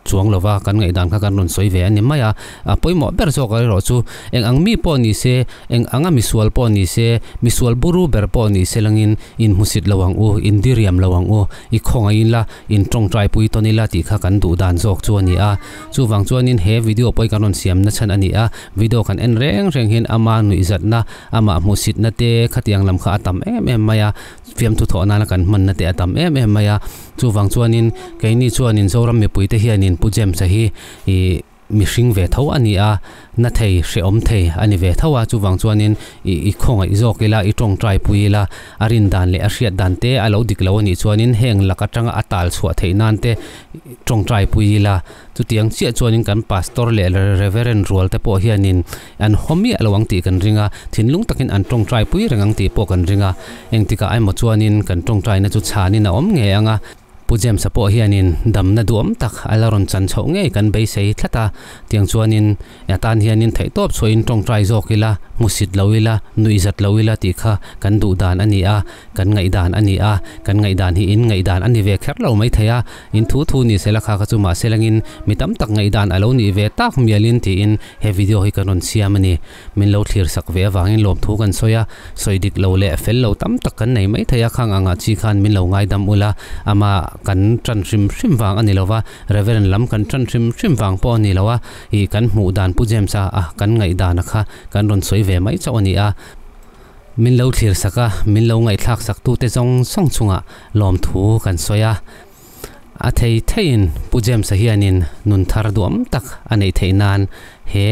chuang lo va, kan ngaihdan kha kan rawn sawi ve a ni mai a, a pawimawh ber zawk erawh chu eng ang mi pawh ni se, eng anga misual pawh ni se, misual buru ber pawh ni se langin In hmusit lo ang u, in diriam lo ang u, i khawngaih ila, in tawngtai pui tawn ila tih kha kan duh dan zawk chu a ni a. Chuvang chuanin he video pawh hi kan rawn siam na chhan a ni a, video kan en reng reng hian ama nuihzatna, amah hmuhsitna te khatiang lam kha a tam em em mai a, fiamthu thawh nana kan hmanna te a tam em em mai a. Chuvang chuanin keini chuanin Zoram mipuite hianin Pu James-a hi ih Mihring ve tho a ni a, na thei, hrehawm thei a ni ve tho a, chuvang chuanin i i khawngaih zawk ila, i tawngtai pui ila, a rin dan leh a hriat dan te a lo dik lo a nih chuanin heng lak atanga a tal chhuah theih nan te tawngtai pui ila, chutiang chiah chuanin kan pastor leh reverend rual te pawh hianin an haw miah lo ang tih kan ring a, thinlung takin an tawngtai pui reng ang tih pawh kan ring a, engtikah emaw chuanin kan tawngtaina chu chhanin a awm ngei ang a. Pu James-a pawh hianin damna duhawm tak a la rawn chan chhoh ngei kan beisei tlat a, tiang chuanin a tan hianin theihtawp chhuahin tawngtai zawk ila, hmusit lo ila, nuihzat lo ila tih kha kan duh dan a ni a, kan ngaihdan a ni a, kan ngaihdan hi in ngaihdan a ni ve kher lo maithei a, in thu thu ni sela kha kha chu mahse langin mi tam tak ngaihdan a lo nih ve tak mialin tiin he video hi kan rawn siam a ni. Min lo thlir sak ve avangin lawmthu kan sawi a, sawi dik lo leh fel lo tam tak kan nei maithei a, khang angah chi khan min lo ngaidam ula, ama. kan ṭan hrim hrim vang a ni lo va, Reverend lam kan ṭan hrim hrim vang pawh a ni lo a, ih kan hmuh dan Pu James-a a kan ngaihdan a kha kan rawn sawi ve mai chauh a ni a. Min lo thlir sak a, min lo ngaihthlak sak tute zawng zawng chungah lawmthu kan sawi a. A thei theiin Pu James-a hianin nun thar duam tak a neih theih nan he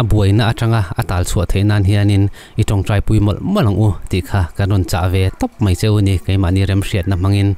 a buaina atanga a tal chhuah theih nan hianin i tawngtaipui mawlh mawlh ang u tih kha kan rawn chah ve tawp mai che u ni keimahni remhriatna hmangin.